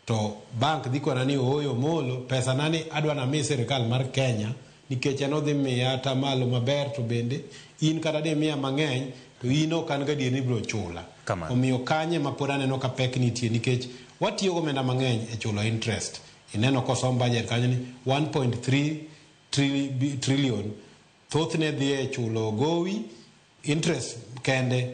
to bank dhi kona ni ooyo Omolo, pesa na ni adwa nami sirkal mar Kenya nikech en odhi miya atamalo maber, to bende in kata dimiya mang'eny to in ok an gadier ni ibiro chula. Omiyo kanye ma pod aneno ka pek nitie nikech watiyo gomenda mang'eny e chulo interest. Ineno kosom budget kanyo ni 1.3 trillion thothne dhi e chulo gowi interest kende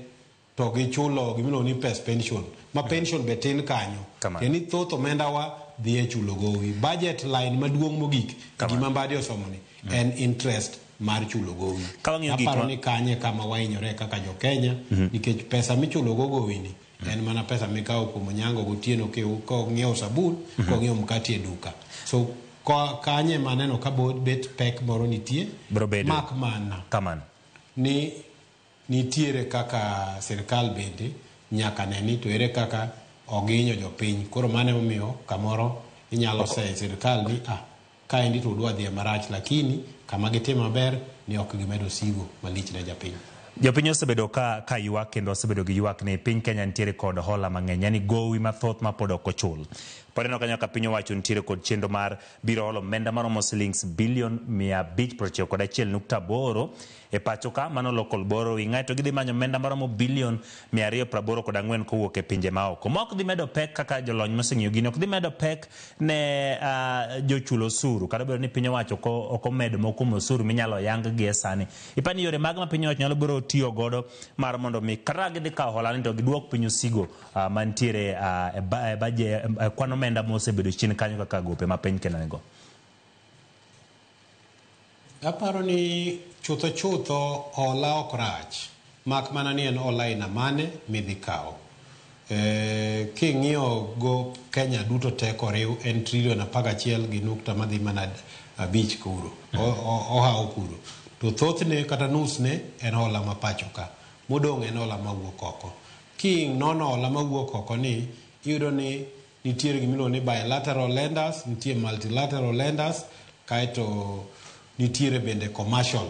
to gichulo gimiluongo ni pes pension ma pension be tin kanyo. Tiende ni thoth omenda wa dhi e chulo gowi. Budget line maduong' mogik gima Mbadi osomo ni en interest mar chulo gowi. Aparo ni kanye kama wahinyore kaka jo Kenya nikech pesa michulo go gowi ni en mana pesa mikawo kuom Onyango gotieno kong'iewo sabun, kong'iewo mkati e duka. So kanye maneno ka bet pek moro nitie mak mana ni nitiere kaka sirkal bende nyaka ne ni to ere kaka oginyo jopiny. Koro mano emomiyo kamoro inyalo seyo sirkal ni kaendi to udwa dhi marach, lakini kama gitimo maber ni ok gimedo sigo malich ne japiny. Jopiny osebedo ka ywak kendo osebedo gi ywak ni piny Kenya nitiere kod hola mang'eny, yani gowi mathoth ma pod ok ochul. Pod ineno kanyo ka piny owacho nitiere kod chenro mar biro holo omenda maromo silings bilion 591.8 e pacho ka, mano local borrowing. Aeto gidhi manyo omenda maromo bilion 284 kowuok e pinje maoko. Ma ok dhi medo pek kaka jolony moseng'iyo gini, ok dhi medo pek ne jochul osuru, kata obedo ni piny owacho ok omedo moko kuom osuru minyalo yang gi e sani. Ipani yore mag ma piny owacho nyalo biro tiyo godo mar mondo mi kata gidhi kawo hola ni to giduok piny osigo mantiere e kwan omenda mosebedo chien kanyo kaka gope ma piny Kenya nigo. Aparo ni chutho chutho hola ok rach, mak mana ni en hola aina mane midhi kawo. King'iyo go Kenya duto te koriw en trilion 11.5 kuro, ohawo kuro. To thothne kata nusne en hola ma pacho ka, modong' en hola mawuok oko. Kinono hola mawuok oko ni, iyudo ni nitiere gimiluongo ni bilateral lenders, nitie multilateral lenders, kaeto nitiere bende commercial.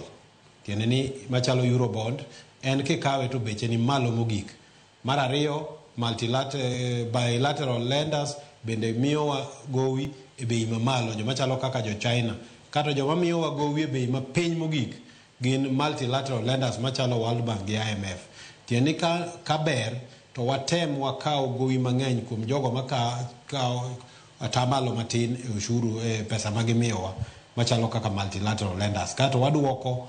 Tiende ni machalo Eurobond, en kikawe to beche ni malo mogik. Mar ariyo, bilateral lenders bende miyowa gowi e bei mamalo, joma chalo kaka jo China. Kata joma miyowa gowi e bei mapiny mogik gin multilateral lenders machalo World Bank gi IMF. Tiende ni ka ber to watem wakaw gowi mang'eny kuom jogo makawo atamalo matin e ushuru e pesa magimiyowa machalo kaka multilateral lenders. Kato waduoko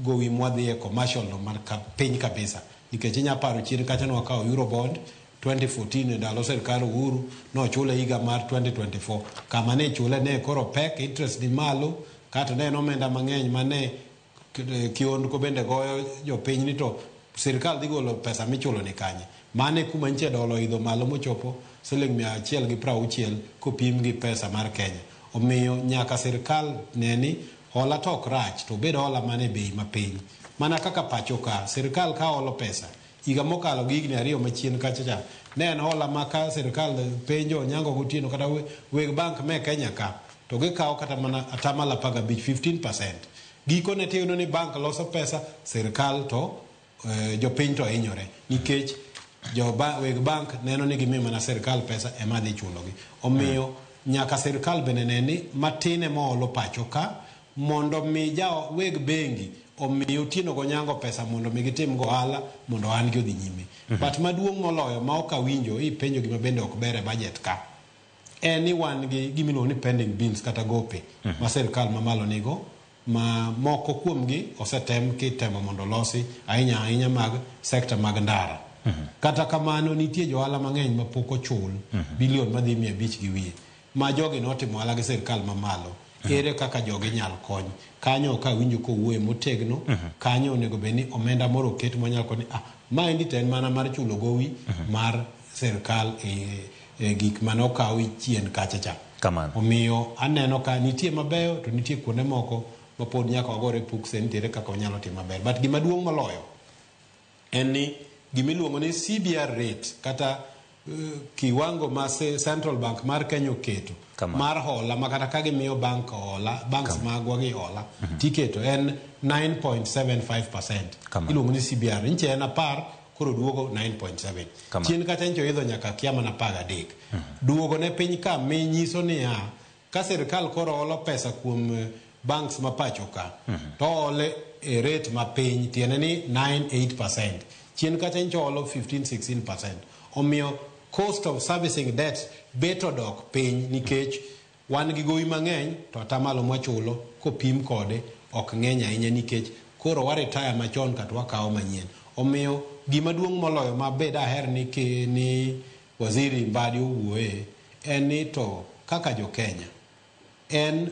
gowi mwadhi e commercial no mar piny kabisa. Nikech inya paro chien kacha ne wakawo Eurobond 2014 e ndalo sirkal Uhuru, nochule higa mar 2024. Kama ne chule ne koro pek, interest ni malo, kato ne en omenda mang'eny mane kiondko bende goyo jopiny ni to sirkal dhi golo pesa michulo ni kanye. Mane kuma nche dola oidho malo mochopo siling 160 kopim gi pesa mar Kenya. Omiyo nyaka sirkal ne ni hola to ok rach, to obed hola mane bei mapiny. Mana kaka pacho ka, sirkal ka holo pesa, higa mokalo gi higni 2 machien kacha cha, ne en hola ma ka sirkal penjo Onyango Gotieno kata weg bank me Kenya ka, to gikawo kata mana atamalo 15, 15%. Gikone tiyudo ni bank loso pesa, sirkal to jopiny to hinyore nikech weg bank neno ni gimiyo mana sirkal pesa ema dhi chulogi. Omiyo nyaka sirkal bende ne ni matin ema oholo pacho ka mondo mi weg bengi omi Otieno Gonyango pesa mondo mi gitim go ohala mondo ohandgi odhi nyime. But maduong' moloyo ma ok awinjo ipenjo gima bende ok ber e budget ka en ni wan gi gimiluongo ni pending bills kata gope ma sirkal mamalo nigo, ma moko kuomgi osetem kitemo mondo olosi ahinya ahinya mag sekta mag ndara. Kata kamano nitie johala mang'eny mapok ochul bilion madhi 500 gi wiye ma jogi notimo ohala gi sirkal mamalo. Ere kaka jogi nyal kony? Kanyo ok awinjo kowuoye motegno. Kanyo onego bed ni omenda moro oket manyalo konyo. Ah, maendi to en mana mar chulo gowi mar sirkal e gik mane okaw chien kacha cha. Kamano. Omiyo aneno ka nitie mabeyo to nitie kuonde moko ma pod nyaka wagore pukse nitiere kaka wanyalo timo maber. But gima duong' moloyo en ni gimiluongo ni CBR rate kata kiwango ma Central Bank mar Kenya oketo mar hola ma kata ka gimiyo bank hola, banks magwa gi hola tiketo en 9.75%. Iluongo ni CBR. Nche en 10 koro duogo 9.7. Chien kacha nche oidho nyaka kia mana 13. Duogo ne piny ka mi nyiso niya ka sirkal koro holo pesa kuom banks ma pacho ka to ole e rate ma piny tiende ni 9.8%. Chien kacha nche holo 15-16%. Omiyo cost of servicing debt bet odok piny nikech wan gi gowi mang'eny to atamalo mwachulo kopim kode ok ng'eny ahinya nikech koro wa retire machon kata wakawo manyien. Omiyo gima duong' moloyo ma bed aher ni, ni waziri Mbadi owuoye en ni to kaka jo Kenya en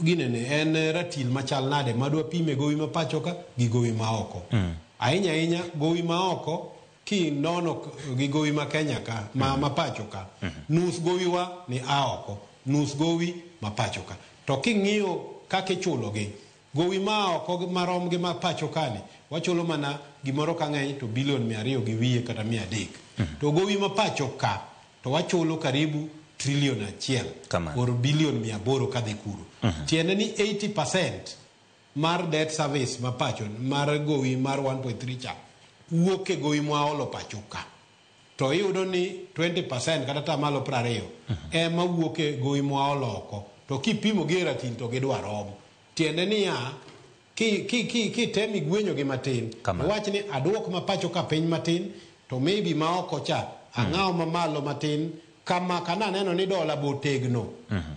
ginene en ratil machal nade madwa pime gowi ma pacho ka gi gowi ma oko. Ahinya ahinya gowi ma oko ki nono gi gowi ma Kenya ka ma pacho ka nus gowi wa ni a oko, nus gowi ma pacho ka. To king'iyo kaka ichulo gi gowi ma oko marom gi ma pacho ka ni wachulo mana gimoro ka ng'eny to bilion 200 gi wiye kata 300. To gowi ma pacho ka to wachulo karibu trilion 1 or bilion 800 kadhi kuro. Tiende ni 80% mar debt service ma pacho mar gowi mar 1.3 cha wuok e gowi mwaolo pacho ka. To iyudo ni 20% kata tamalo 20 ema wuok e gowi mwaolo oko. To kipimo gi e ratil to gidwa romo. Tiende niya kitemi gwenyo gi matin wach ni aduok ma pacho ka piny matin to maybe ma oko cha ang'awo mamalo matin kama kana neno ni dola bo tegno.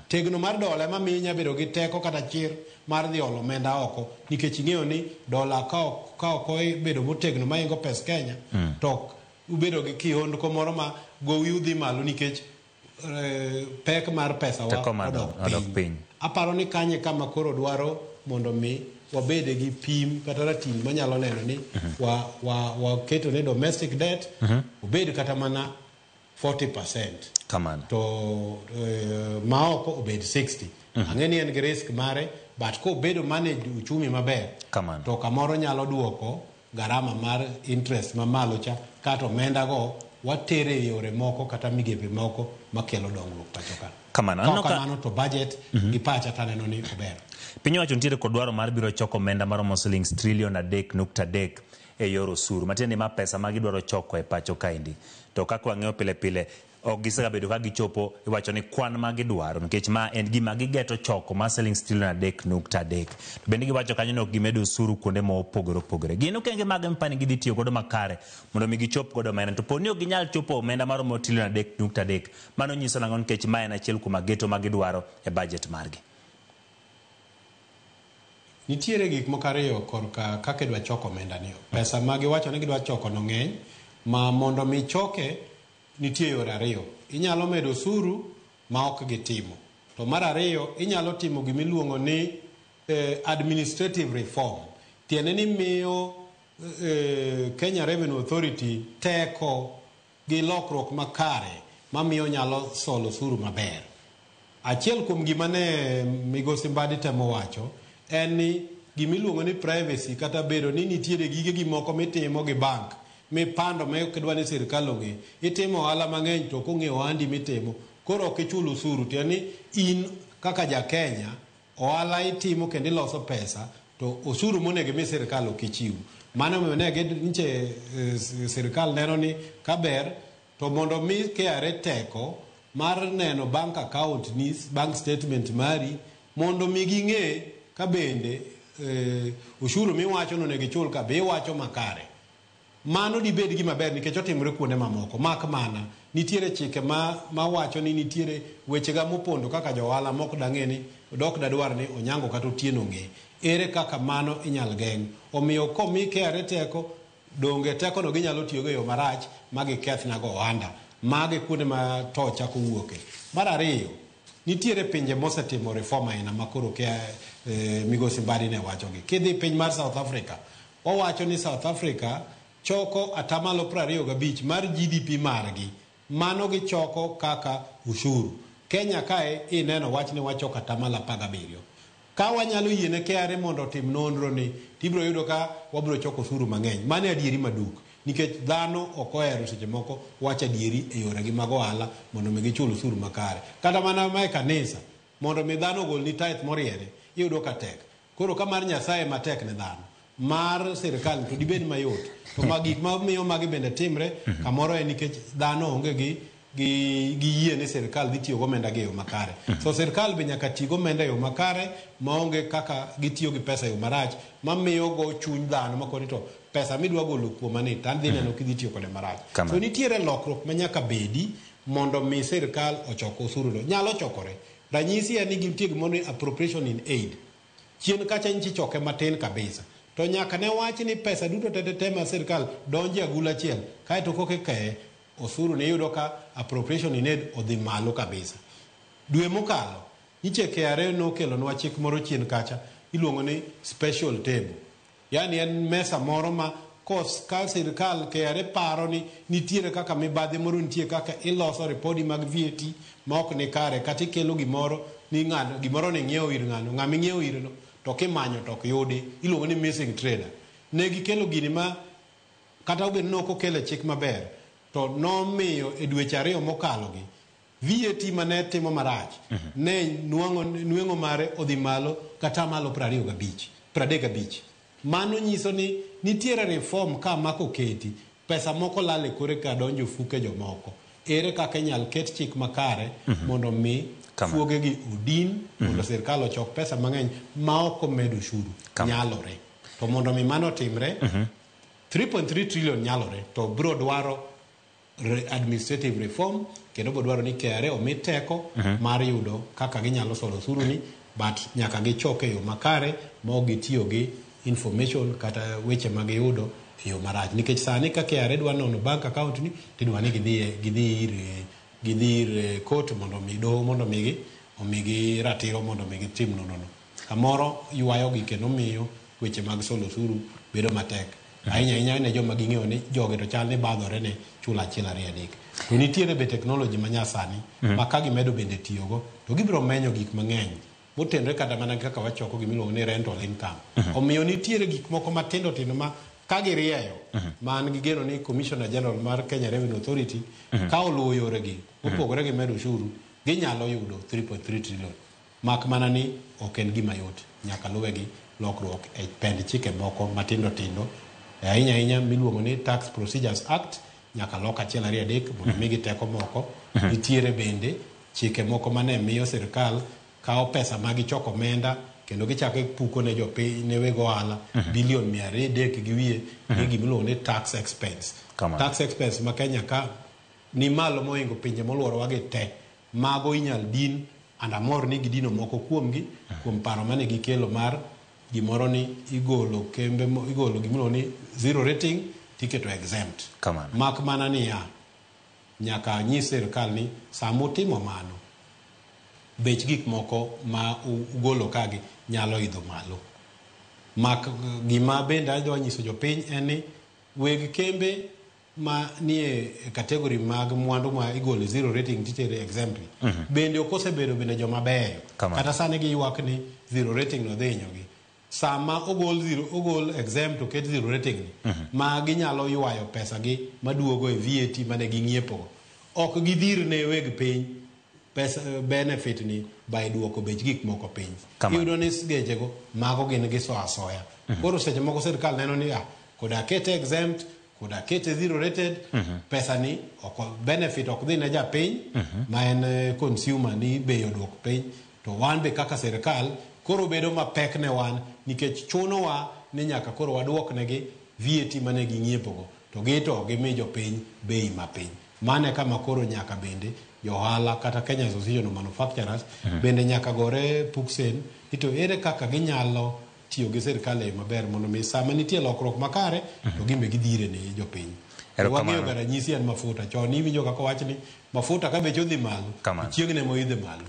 Tegno mar dola ema miyo inya bedo gi teko kata chir mar dhi olo omenda oko nikech ing'eyo ni dola ka ok obedo motegno maingo pes Kenya to ubedo gi kihondko moro ma gowi udhi malo nikech pek mar pesa wa odok piny. Aparo ni kanye kama koro dwaro mondo mi wabede gi pim kata ratil manyalo neno ni waketo ne domestic debt obed kata mana 40%. Kamano. To ma oko obed 60. Ang'e ni en gi risk mare but kobedo manage uchumi maber. Kamano. To kamoro nyalo duoko garama mar interest mamalo cha kata omenda go watere e yore moko kata migepe moko makelo dongruok pacho ka. Kamano. Kamano to budget gi pacha taneno ni ober. Piny owacho nitiere kod dwaro mar biro choko omenda maromo silings trilion 3.3 e yor osuru. Matiende ni ma pesa ma gidwaro choko e pacho kaendi. To kaka wang'eyo pile pile ok gisegabedo ka gichopo iwacho ni kwan ma gidwaro nikech ma en gima gigeto choko mar silings trilion 3.3. To bende giwacho kanyo ni ok gimedo osuru kuonde mopogore opogore. Gin okenge mage mipani gidhi tiyo godo makare mondo mi gichop godo omenda. To po ni ok ginyal chopo omenda maromo trilion 3.3, mano nyiso nang'o nikech ma en achiel kuom ageto ma gidwaro e budget margi. Nitiere gik moko ariyo korka kaka idwa choko omenda ni. Pesa ma giwacho ni gidwa choko no ng'eny ma mondo mi choke nitie yore ariyo. Inyalo medo osuru ma ok gitimo. To mar ariyo inyalo timo gimiluongo ni administrative reform. Tiende ni miyo Kenya Revenue Authority teko gi lokruok makare mamiyo nyalo solo osuru maber. Achiel kuom gima ne migosi Mbadi temo wacho en ni gimiluongo ni privacy kata bedo ni nitiere gige gimoko mitimo gi bank mipando ma ok idwa ni sirkal ong'e. Itimo ohala mang'eny to ok ong'e ohandi mitimo koro ok ichul osuru. Tiende ni in kaka ja Kenya ohala itimo kendo iloso pesa to osuru monego imi sirkal ok ichiw. Mano omiyo ne nche sirkal neno ni kaber to mondo mi KRA teko mar neno bank account ni bank statement mari mondo mi ging'e ka bende ushuru miwacho no onego ichul ka be iwacho makare. Mano dibed gima ber nikech otimore kuonde mamoko. Mak mana nitiere chike ma wacho ni nitiere wechega mopondo kaka johala mok dang'e ni dok dadwar ni Onyango kata Otieno ng'e. Ere kaka mano inyal geng'? Omiyo komi KRA teko donge teko no ginyalo tiyogo e yo marach ma gikethnago ohanda. Magi kuonde ma to chako wuoke. Mar ariyo, Nitiere pinje mosetimo reform aina ma koro kia migosi Mbadi ne wachogi. Kidhi piny mar South Africa, owacho ni South Africa choko 25% mar GDP margi. Mano gichoko kaka ushuru. Kenya kae ineno wach ni wachoko 17%. Ka wanyalo yiene KRA mondo otim nonro ni, tibiro yudo ka wabiro choko osuru mang'eny. Mano e adieri maduk. Nikech dhano ok ohero seche moko wacho adieri e yoregi mag ohala mondo mi gichul osuru makare. Kata mana ma e kanisa, mondo mi dhano ogolni tithe moriere, iyudo ka tek. Koro ka mar Nyasaye matek ne dhano, mar sirikal to dibed mayot. To ma gik mamiyo magi bende timre, kamoro en nikech dhano onge gi yie ni sirikal dhi tiyo gomenda gi e yo makare. So sirikal be nyaka ti gomenda e yo makare maonge kaka gitiyo gi pesa e yo marach mamiyo go chuny dhano makoni to pesa midwa golo kuoma ni to adhi neno kidhi tiyo kode marach. So nitiere lokruok ma nyaka bedi mondo mi sirikal ochok osuru no. Nyalo chokore. Ranyisi en ni gintie gimoro ni appropriation in aid. Chien kacha nyichi choke matin kabisa. To nyaka ne wach ni pesa duto te ma sirikal donje agulu achiel kaeto koke keye osuru ni yudo ka appropriation in aid odhi malo kabisa. Dwe mokalo, nyiche KRA nokelonwa chik moro chien kacha iluongo ni special table. Yani en mesa moro ma ka sirikal KRA paro ni nitiere kaka mibadhi moro nitie kaka iloso ripodi mag VAT ma ok ni kare kata ikelo gimoro ni ng'ano gimoro ni ng'iewo ir ng'ano ng'ama ing'iewo ire no to kimanyo to ok yudi iluongo ni missing trader. Ne gikelo gini ma kata obedo ni ok okele chik maber to nomiyo e dweche 2 mokalo gi VAT mane timo marach ne nweng'o mare odhi malo kata malo 25 35. Mano nyiso ni nitiere reform ka mako keti pesa moko lal e kore ka donjo fuke jomoko. Ere kaka inyal ket chik makare mondo mi fuoge gi odin mondo sirkal ochok pesa mang'eny ma ok omed ushuru. Nyalore. To mondo mi mano timre 3.3 trillion nyalore to biro dwaro administrative reform kendo biro dwaro ni KRA omi teko mar yudo kaka ginyalo solo osuru ni but nyaka gichoke yo makare ma ok gitiyo gi information kata weche ma giyudo e yo marach. Nikech sani ka KRA dwa nono bank account ni tidwa ni gidhi ir court mondo mi doho mondo omigi ratiro mondo mi gitim nonro no. Kamoro ywayo gi kendo miyo weche mag solo osuru bedo matek. Ahinya ahinya ne joma ging'eyo ni jogi to chal ni badhore ne chulo 1 2 3. To nitiere be technology ma nyasani ma ka gimedo bende tiyogo to gibiro menyo gik mang'eny motenore kata mana kaka wachoko gimiluongo ni rental income. Omiyo nitiere gik moko matindo tindo ma ka girieyo man gi geno ni Commissioner General mar Kenya Revenue Authority ka oluwo yoregi mopogore gi medo ushuru ginyalo yudo 3.3 trillion. Mak mana ni ok en gima yot, nyaka luwe gi lokruok e pend chike moko matindo tindo ahinya ahinya miluongo ni Tax Procedures Act nyaka lok 1 2 3 mondo migi teko moko. Nitiere bende chike moko mane miyo sirikal kawo pesa ma gichoko omenda kendo gichako puko ne jopiny ne weg ohala bilion 300 gi wiye gi gimiluongo ni tax expense. Tax expense ma Kenya ka ni malo mohingo pinje moluorowa gi te. Mago inyal din and amor ni gidino moko kuomgi kuom paro mane gikelo mar gimoro ni igolo kembe igolo gimiluongo ni zero rating tiketo exempt. Mak mana niya nyaka nyis sirikal ni sama utimo mano bech gik moko ma ugolo kagi nyalo idho malo. Mak gima bende adwa nyiso jopiny en ni weg kembe ma nie kategori mag mwandu ma igolo zero rating titere exempt bende ok osebedo bende joma beyo. Kata sani giywak ni zero rating no dhi hinyogi. Sama ogol exempt oket zero rating ni ma ginyalo ywayo pesa gi maduogo e VAT mane ging'iepogo. Ok gidhir ne weg piny pesa benefit ni by duoko bech gik moko piny. Iyudo ni gechego mago gin giso asoya. Koro seche moko sirkal neno ni koda akete exempt koda akete zero rated pesa ni ok benefit ok dhi ne japiny ma en consumer ni bei oduok piny to wan be kaka sirkal koro bedo mapek ne wan nikech chunowa ni nyaka koro waduok negi VAT mane ging'iepogo to gito gimi jopiny bei mapiny. Mane kama koro nyaka bende johala kata Kenya Association of Manufacturers bende nyaka gore puksen ni to ere kaka ginyalo tiyo gi sirkal e maber mondo mi sama nitie lokruok makare to gimbe gidhire ne jopiny. Wang'eyo ga ranyisi en mafuta. Chon iwinjo kaka owach ni mafuta ka beche odhi malo, chieng'ne moidhe malo.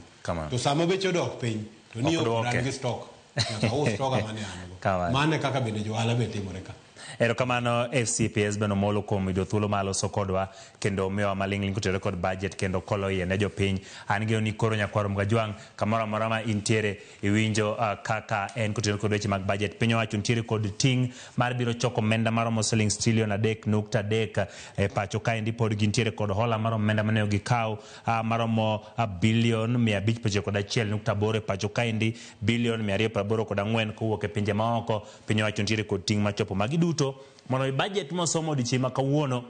To sama beche odok piny to ni ok an gi stock. Nyaka aus stock mane an go. Mano e kaka bende johala be timore ka. Erokamano FCPS Ben Omolo kuom yudo thuolo mar loso kodwa kendo miyowa maling'ling' kotenore kod budget kendo kolo iye ne jopiny. An geno ni koro nyakwar Mgajwang' kamoro amora ma intiere iwinjo kaka en kotenore kod weche mag budget. Piny owacho nitiere kod ting' mar biro choko omenda maromo siling trilion 3.3 e pacho kaendi pod gintiere kod hola mar omenda mane gikaw maromo bilion 591.8 e pacho kaendi, bilion 284 kowuok e pinje maoko. Piny owacho nitiere kod ting' mar chopo magi duto mondo budget mosomo odiochieng' ma kawuono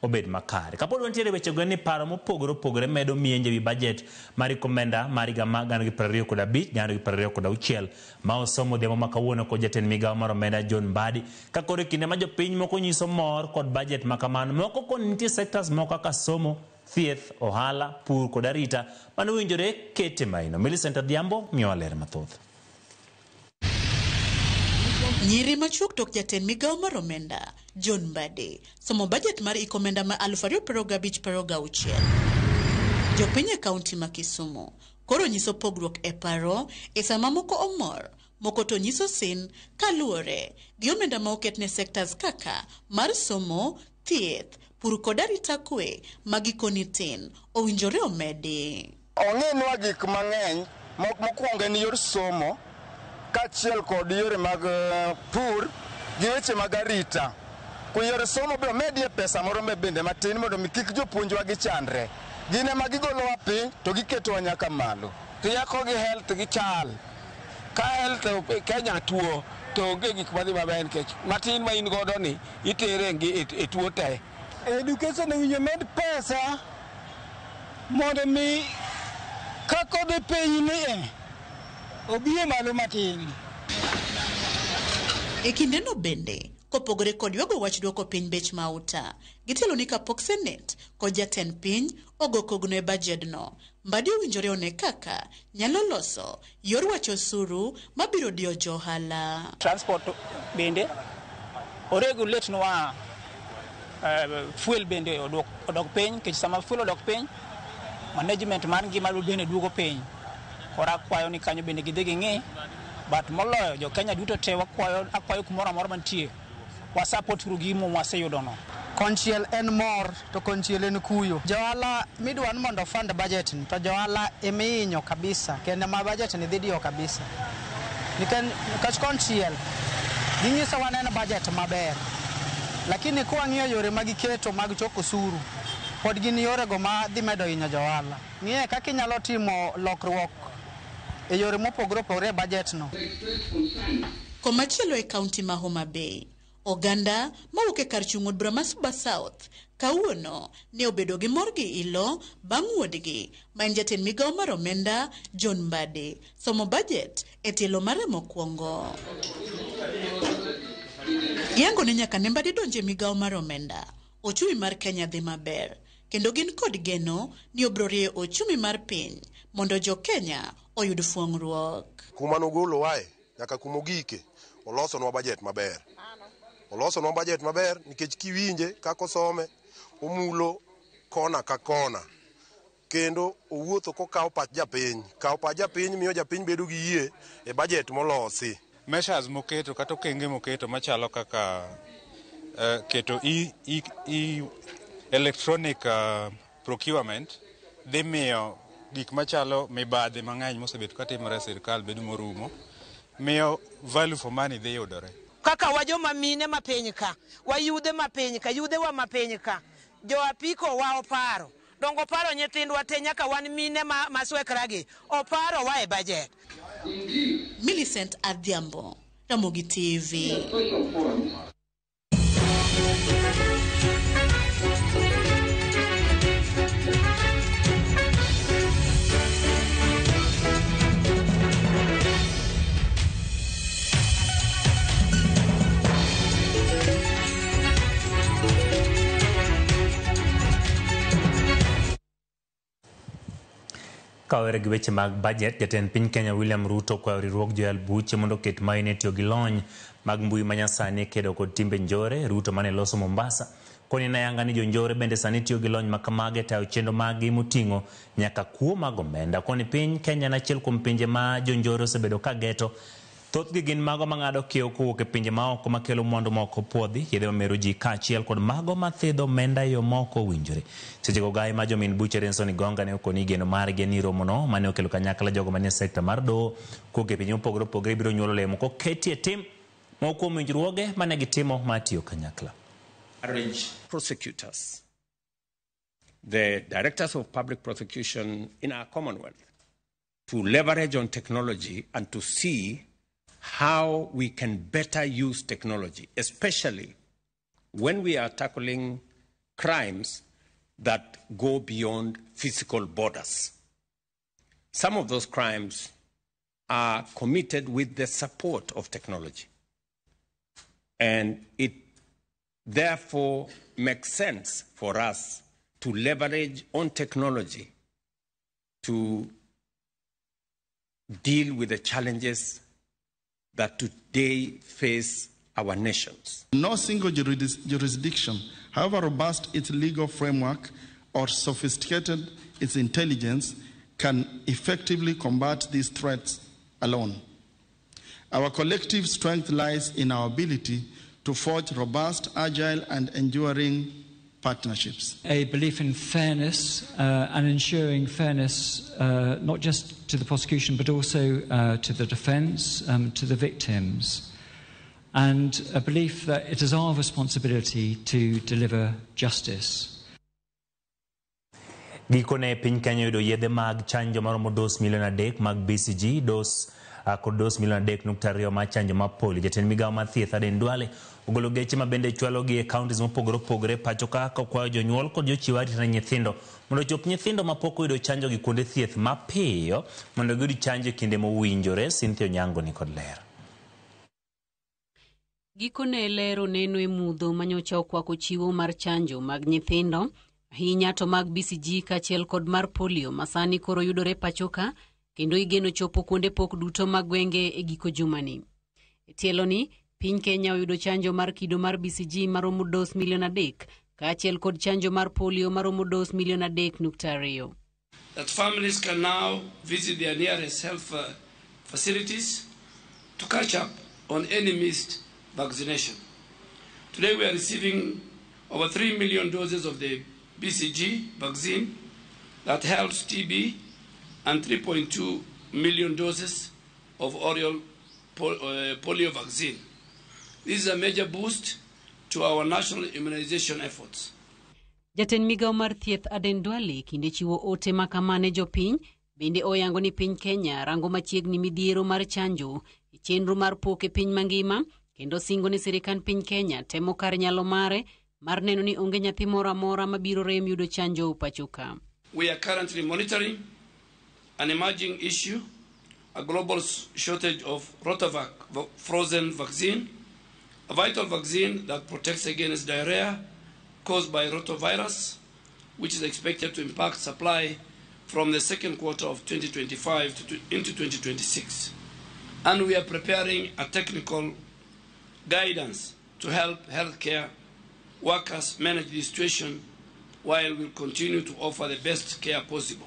obed makare. Kapod wantiere wechego ni paro mopogore opogore medo mienje wi budget mar omenda mar higa mar 2025 2026 ma osomo odhiambo ma kawuono kod jatend migawo mar omenda John Mbadi. Ka koro e kinde ma jopiny moko nyiso mor kod budget ma kamano, moko koni nitie sectors moko kaka somo, thieth, ohala, pur kod arita mane owinjore kete maino. Millicent Adhiambo miyowa ler mathoth. Nyiri machuok tok jatend migawo mar omenda John Mbadi somo budget mar hik omenda ma 2025-26. Jopiny e kaunti ma Kisumu koro nyiso pogruok e paro e sama moko omor, moko to nyiso sin kaluwore gi omenda ma oket ne sectors kaka mar somo, thieth, pur kod arita kwe ma gikoni tin owinjore omedi. Ong'inwa gik mang'eny, mokwongo en yor somo kaachiel kod yore mag pur gi weche mag arita. Kuom yore somo be omedie pesa moro bende matin mondo mi kik jopuonjwa gichandre. Gin ema gigolowa piny to giketowa nyaka malo. Rieko gi health gi chal. Ka health Kenya tuo to onge gik madhi maber nikech matin ma in godo ni itere e tuo te. Education owinjo med pesa mondo mi kaka odhi piny ni obi e malo matin. E kindeno bende, kopogore kod ywago wach duoko piny bech mauta, gitelo ni kapok Senate kod jatend piny ogo kogno e bajedno, Mbadi owinjore one kaka nyalo loso yor wacho osuru mabiro diyo johala. Transport bende oregulate nwa fuel bende odok piny, nikech sama fuel odok piny, management mar ngima bende duogo piny. Koro akwayo ni kanyo bende gidhi ging'i, but moloyo jo Kenya duto te akwayo kumoro amora mantie, wasupport uru gimo mwaseyudono. Konchiel en mor to konchiel en kuyo. Johala midwa ni mondo fund budget ni to johala emihinyo kabisa kendo ma budget ni dhi diyo kabisa. Nikech konchiel ginyiso wa en budget maber, lakini kwang'iyo yore magiketo mag choko osuru pod gin yorego ma dhi medo hinyo johala. Ng'iye kaka inyalo timo lokruok e yore mopogore opogore e budget no. Komachielo e kaunti ma Homa Bay, oganda mawuok e kar chung' od bura ma Suba South kawuono ne obedo gi mor gi ilo bang' wuodgi ma en jatend migawo mar omenda John Mbadi somo budget e tielo mare mokwongo. Giyango ni nyaka ne Mbadi donjo e migawo mar omenda, ochumi mar Kenya dhi maber kendo gin kod geno ni obiro rieyo ochumi mar piny mondo jo Kenya oyud fuong'ruok. Kuma nogolowae nyaka kuma ogike, olosonwa budget maber. Olosonwa budget maber nikech kiwinje kaka osome, omulo kona ka kona. Kendo owuotho kokawo pach japiny. Kawo pach japiny miyo japiny bedo gi yie e budget molosi. Measures moketo kata okenge moketo machalo kaka keto electronic procurement dhi miyo gik machalo mibadhi mang'eny mosebet katimore e sirikal bedo morumo, miyo value for money dhi yudore. Kaka wa joma mine ma piny ka, wayudhe ma piny ka, yudhe wa ma piny ka, jo apiko wa oparo. Dongo paro nyithindwa te nyaka wan mine ma swekragi, oparo wa e budget. Millicent Adhiambo, Ramogi TV. Kawere gi weche mag budget, jatend piny Kenya William Ruto okwayo riwruog joyal buche mondo oket maino e tiyo gi lony mag mbui manyasani e kedo kod timbe njore. Ruto mane loso Mombasa koni ne ayanga ni jonjore bende sani tiyo gi lony makamage e tayo chenro maggi moting'o nyaka kuo mag omenda. Koni piny Kenya en achiel kuom pinje ma jonjore osebedo ka geto. Thothgi gin mago mang'ado kiewo kowuok e pinje maoko makelo mwandu ma ok opuodhi, yedhe mamero ji kaachiel kod mago mathidho omenda e yo ma ok owinjore. Sechego gai ma jomin buche Renson Igonga ne okoni geno margi en ni romono mane okelo kanyakla jogo manie sekta mar doho kowuok e pinje mopogore opogore biro nyuolo olemo koketie tim moko kuom winjruoge mane gitimo mar tiyo kanyakla. Arrange prosecutors, the directors of public prosecution in our Commonwealth, to leverage on technology and to see how we can better use technology, especially when we are tackling crimes that go beyond physical borders. Some of those crimes are committed with the support of technology. And it therefore makes sense for us to leverage on technology to deal with the challenges that today face our nations. No single jurisdiction, however robust its legal framework or sophisticated its intelligence, can effectively combat these threats alone. Our collective strength lies in our ability to forge robust, agile, and enduring partnerships. A belief in fairness and ensuring fairness not just to the prosecution but also to the defence, to the victims, and a belief that it is our responsibility to deliver justice. Gikone piny Kenya oyudo yedhe mag chanjo maromo dos milion 3 mag BCG, dos kod dos milion 3.2 mar chanjo mar polio. Jatend migawo mar thieth Aden Duale ogolo geche ma bende chwalogi e counties mopogore opogore pacho ka kokwayo jonyuol kod jochiw arita ne nyithindo mondo ochop nyithindo mapok oyudo chanjo gi kuonde thieth mapiyo mondo giyud chanjo e kinde mowinjore. Cynthia Onyango ni kod ler. Gikone ler oneno e mudho manyocha okwako chiwo mar chanjo mag nyithindo, ahinya to mag BCG kaachiel kod mar polio masani koro yudore pacho ka kendo igeno chopo kuonde pok duto mag gwenge e giko jumani. E tieloni, piny Kenya oyudo chanjo mar kido mar BCG maromo dos milion 3 kaachiel kod chanjo mar polio maromo dos milion 3.2. That families can now visit their nearest health facilities to catch up on any missed vaccination. Today we are receiving over 3 million doses of the BCG vaccine that helps TB and 3.2 million doses of oral polio vaccine. This is a major boost to our national immunization efforts. Jatend migawo mar thieth Aden Duale kinde chiwo ote makama ne jopiny bende oyango ni piny Kenya rango machiegni midhiero mar chanjo e chenro mar pok e piny mangima kendo singo ni sirikand piny Kenya temo kar nyalo mare mar neno ni onge nyathi moro amora mabiro rem yudo chanjo pacho ka. We are currently monitoring an emerging issue, a global shortage of Rotavac frozen vaccine, a vital vaccine that protects against diarrhea caused by rotavirus, which is expected to impact supply from the second quarter of 2025 into 2026. And we are preparing a technical guidance to help healthcare workers manage the situation while we continue to offer the best care possible.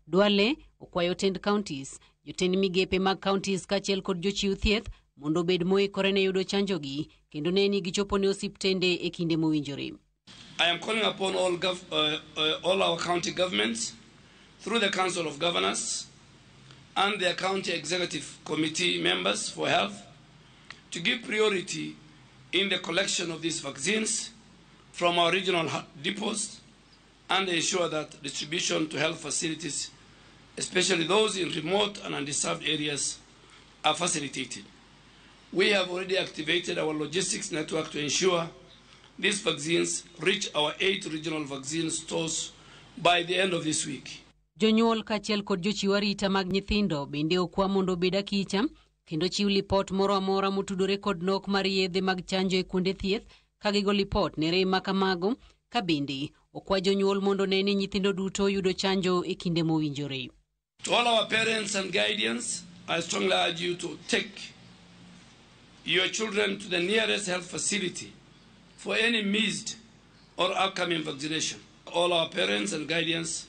Duale okwayo tend counties, jotend migepe mag counties kaachiel kod jochiw thieth mondo obed moikore ne yudo chanjogi kendo ne ni gichopo ne osiptende e kinde mowinjore. I am calling upon all our county governments through the Council of Governors and their county executive committee members for health to give priority in the collection of these vaccines from our regional depots and ensure that distribution to health facilities, especially those in remote and undeserved areas, are facilitated. We have already activated our logistics network to ensure these vaccines reach our 8 regional vaccine stores by the end of this week. Jonyuol kaachiel kod jochiw arita mag nyithindo bende okwa mondo obed akicha kendo chiw lipot moro amora motudore kod nok mar yedhe mag chanjo e kuonde thieth ka gigo lipot ne rem ma kamago ka bende okwa jonyuol mondo ne ni nyithindo duto yudo chanjo e kinde mowinjore. To all our parents and guardians, I strongly urge you to take your children to the nearest health facility for any missed or upcoming vaccination. All our parents and guardians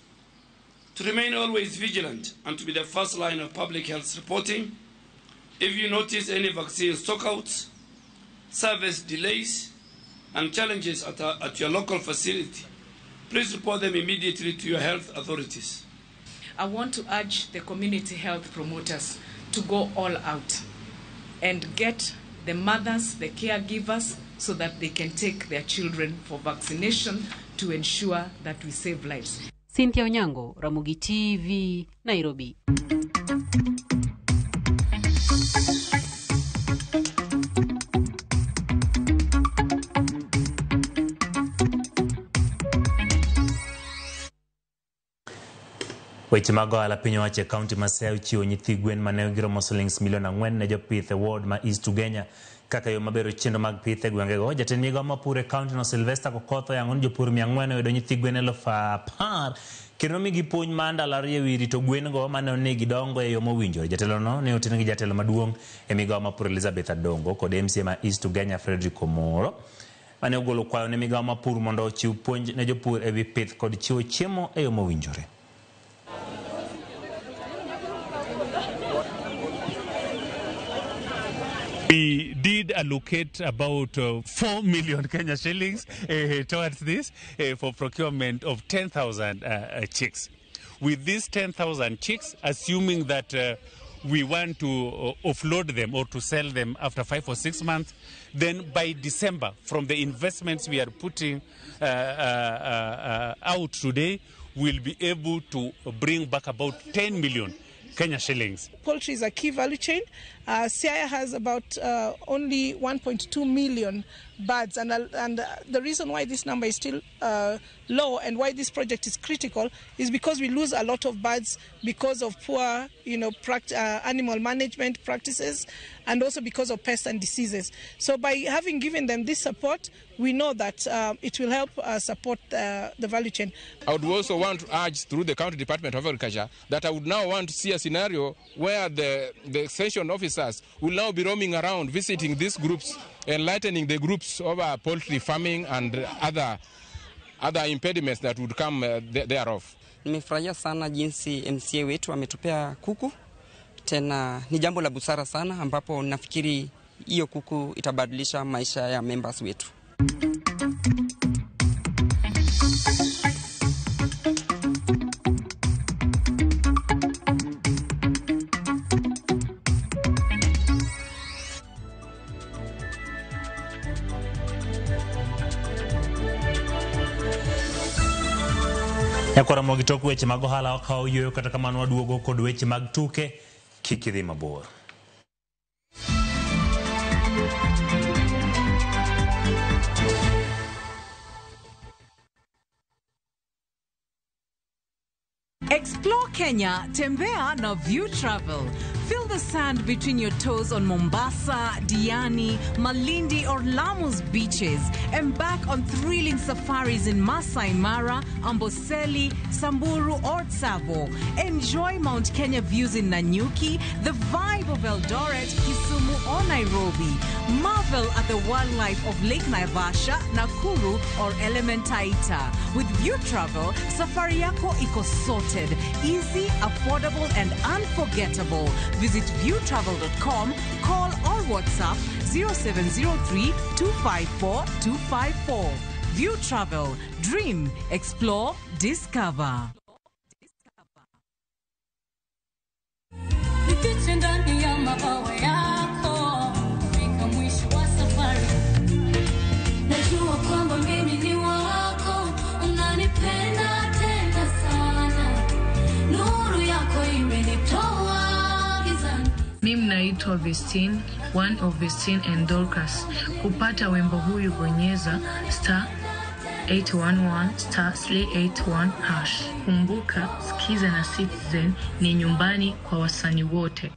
to remain always vigilant and to be the first line of public health reporting if you notice any vaccine stockouts, service delays, and challenges at your local facility. Please report them immediately to your health authorities. I want to urge the community health promoters to go all out and get the mothers, the caregivers, so that they can take their children for vaccination to ensure that we save lives. Cynthia Onyango, Ramogi TV, Nairobi. Weche mag ohala piny owacho e kaunti ma Siaya ochiwo nyithi gwen mane giromo silings milion 4 ne jopith e ward ma East Ugenya kaka yo mabero chenro mag pith e gwengego. Jatend migao mar pur e kaunti no Sylvester Kokoth oyango ni jopur 400 oyudo nyithi gwen 10,000 kendo omigi puonj mar ndalo 2 ewi rito gwen go mane onego gidongo e yo mowinjore. Jatelono ne oten gi jatelo maduong' e migao mar pur Elizabeth Adongo kod MCA ma East Ugenya Frederick Omoro mane ogolo kwayo ne migao mar pur mondo ochiw puonj ne jopur ewi pith kod chiwo chiemo e yo mowinjore. We did allocate about 4 million Kenya shillings towards this for procurement of 10,000 chicks. With these 10,000 chicks, assuming that we want to offload them or to sell them after 5 or 6 months, then by December, from the investments we are putting out today, we'll be able to bring back about 10 million Kenya shillings. Poultry is a key value chain. Siaya has about only 1.2 million birds, and the reason why this number is still low and why this project is critical is because we lose a lot of birds because of poor, animal management practices, and also because of pests and diseases. So by having given them this support, we know that it will help support the value chain. I would also want to urge through the County Department of Agriculture that I would now want to see a scenario where the extension officers will now be roaming around, visiting these groups, enlightening the groups over poultry farming and other impediments that would come thereof. Nimefurahia sana jinsi MCA wetu ametupea kuku. Tena ni jambo la busara sana ambapo nafikiri hiyo kuku itabadilisha maisha ya members wetu. Nyakora mogi tok weche mag ohala wakawo yueyo, kata kamano waduogo kod weche mag tuke. Kik idhi mabor. Explore Kenya, tembea na View Travel. Feel the sand between your toes on Mombasa, Diani, Malindi or Lamu's beaches. Embark on thrilling safaris in Masai Mara, Amboseli, Samburu or Tsavo. Enjoy Mount Kenya views in Nanyuki, the vibe of Eldoret, Kisumu or Nairobi. Marvel at the wildlife of Lake Naivasha, Nakuru or Elementaita. With View Travel, safari yako iko sorted. Easy, affordable and unforgettable. Visit viewtravel.com, call or WhatsApp 0703 254 254. View Travel. Dream, explore, discover. Mimi naitwa Vestine, one of Vestine and Dorcas. Kupata wimbo huyu bonyeza star 811 star 381 hash. Kumbuka, Skiza na Citizen ni nyumbani kwa wasanii wote.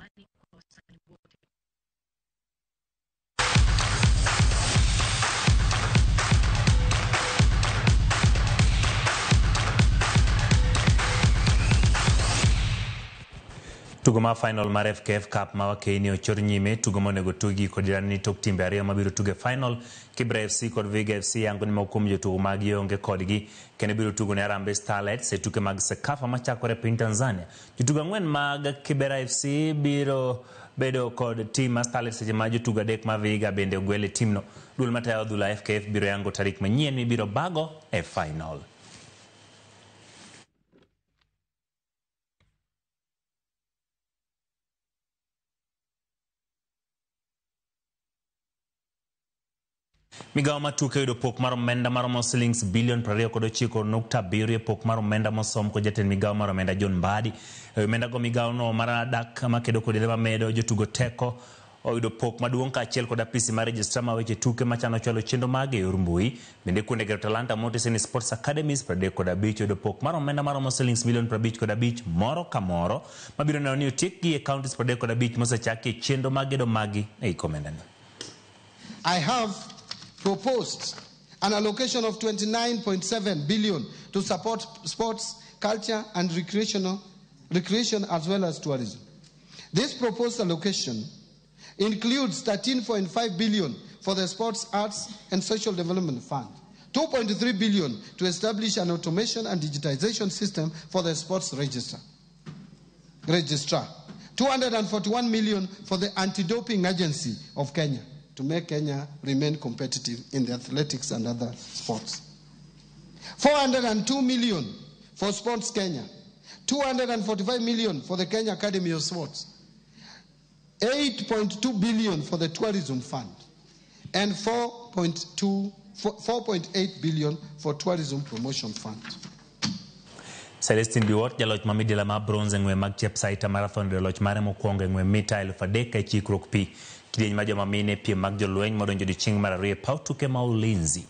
Tugo mar final mar FKF Cup ma Wakeini ochor nyime tugo monego tugi kod jirani tok timbe ariyo mabiro tugo e final Kibra FC kod Vihiga FC yango ni moko kuom jotugo maggi onge kodgi kendo biro tugo ne Harambee Starlets e tuke mag CECAFA machakore e piny Tanzania. Jotugo ang'wen mag Kibera FC biro bedo kod tim mar Starlets seche ma jotugo adek mar Vihiga bende ogwel e timno. Duol matayo adhula FKF biro yango tarik manyien mibiro bago e final. Migawo mar tuke oyudo pok mar omenda maromo silings bilion 29.7 e pok mar omenda mosom kod jatend migawo mar omenda John Mbadi. E omenda go migawo no mar dak makedo kod yedhe mamedo jotugo teko oyudo pok maduong' kaachiel kod apisi mar registrar mar weche tuke machano chwalo chenro mage e yor mbui. Bende kuonde gero talanta motisi ni Sports Academies 35 oyudo pok mar omenda maromo silings milion 55 moro ka moro mabiro neno ni otiekgi e counties 35 mosechakie chenro mag gedo magi ei omendani. I have proposed an allocation of 29.7 billion to support sports, culture, and recreation as well as tourism. This proposed allocation includes 13.5 billion for the Sports, Arts, and Social Development Fund, 2.3 billion to establish an automation and digitization system for the sports registrar, 241 million for the Anti-Doping Agency of Kenya to make Kenya remain competitive in the athletics and other sports. 402 million for Sports Kenya, 245 million for the Kenya Academy of Sports, 8.2 billion for the Tourism Fund, and 4.8 billion for Tourism Promotion Fund. Celestine Biwott jaloch ma midila mar bronze e ng'we mag Chepsaita Marathon e loch mare mokwongo e ng'we mita 3000 e chikruok pi. Kidieny mar joma mine piem mag jolweny modonjo odiechieng' mar ariyo e paw tuke ma Ulinzi.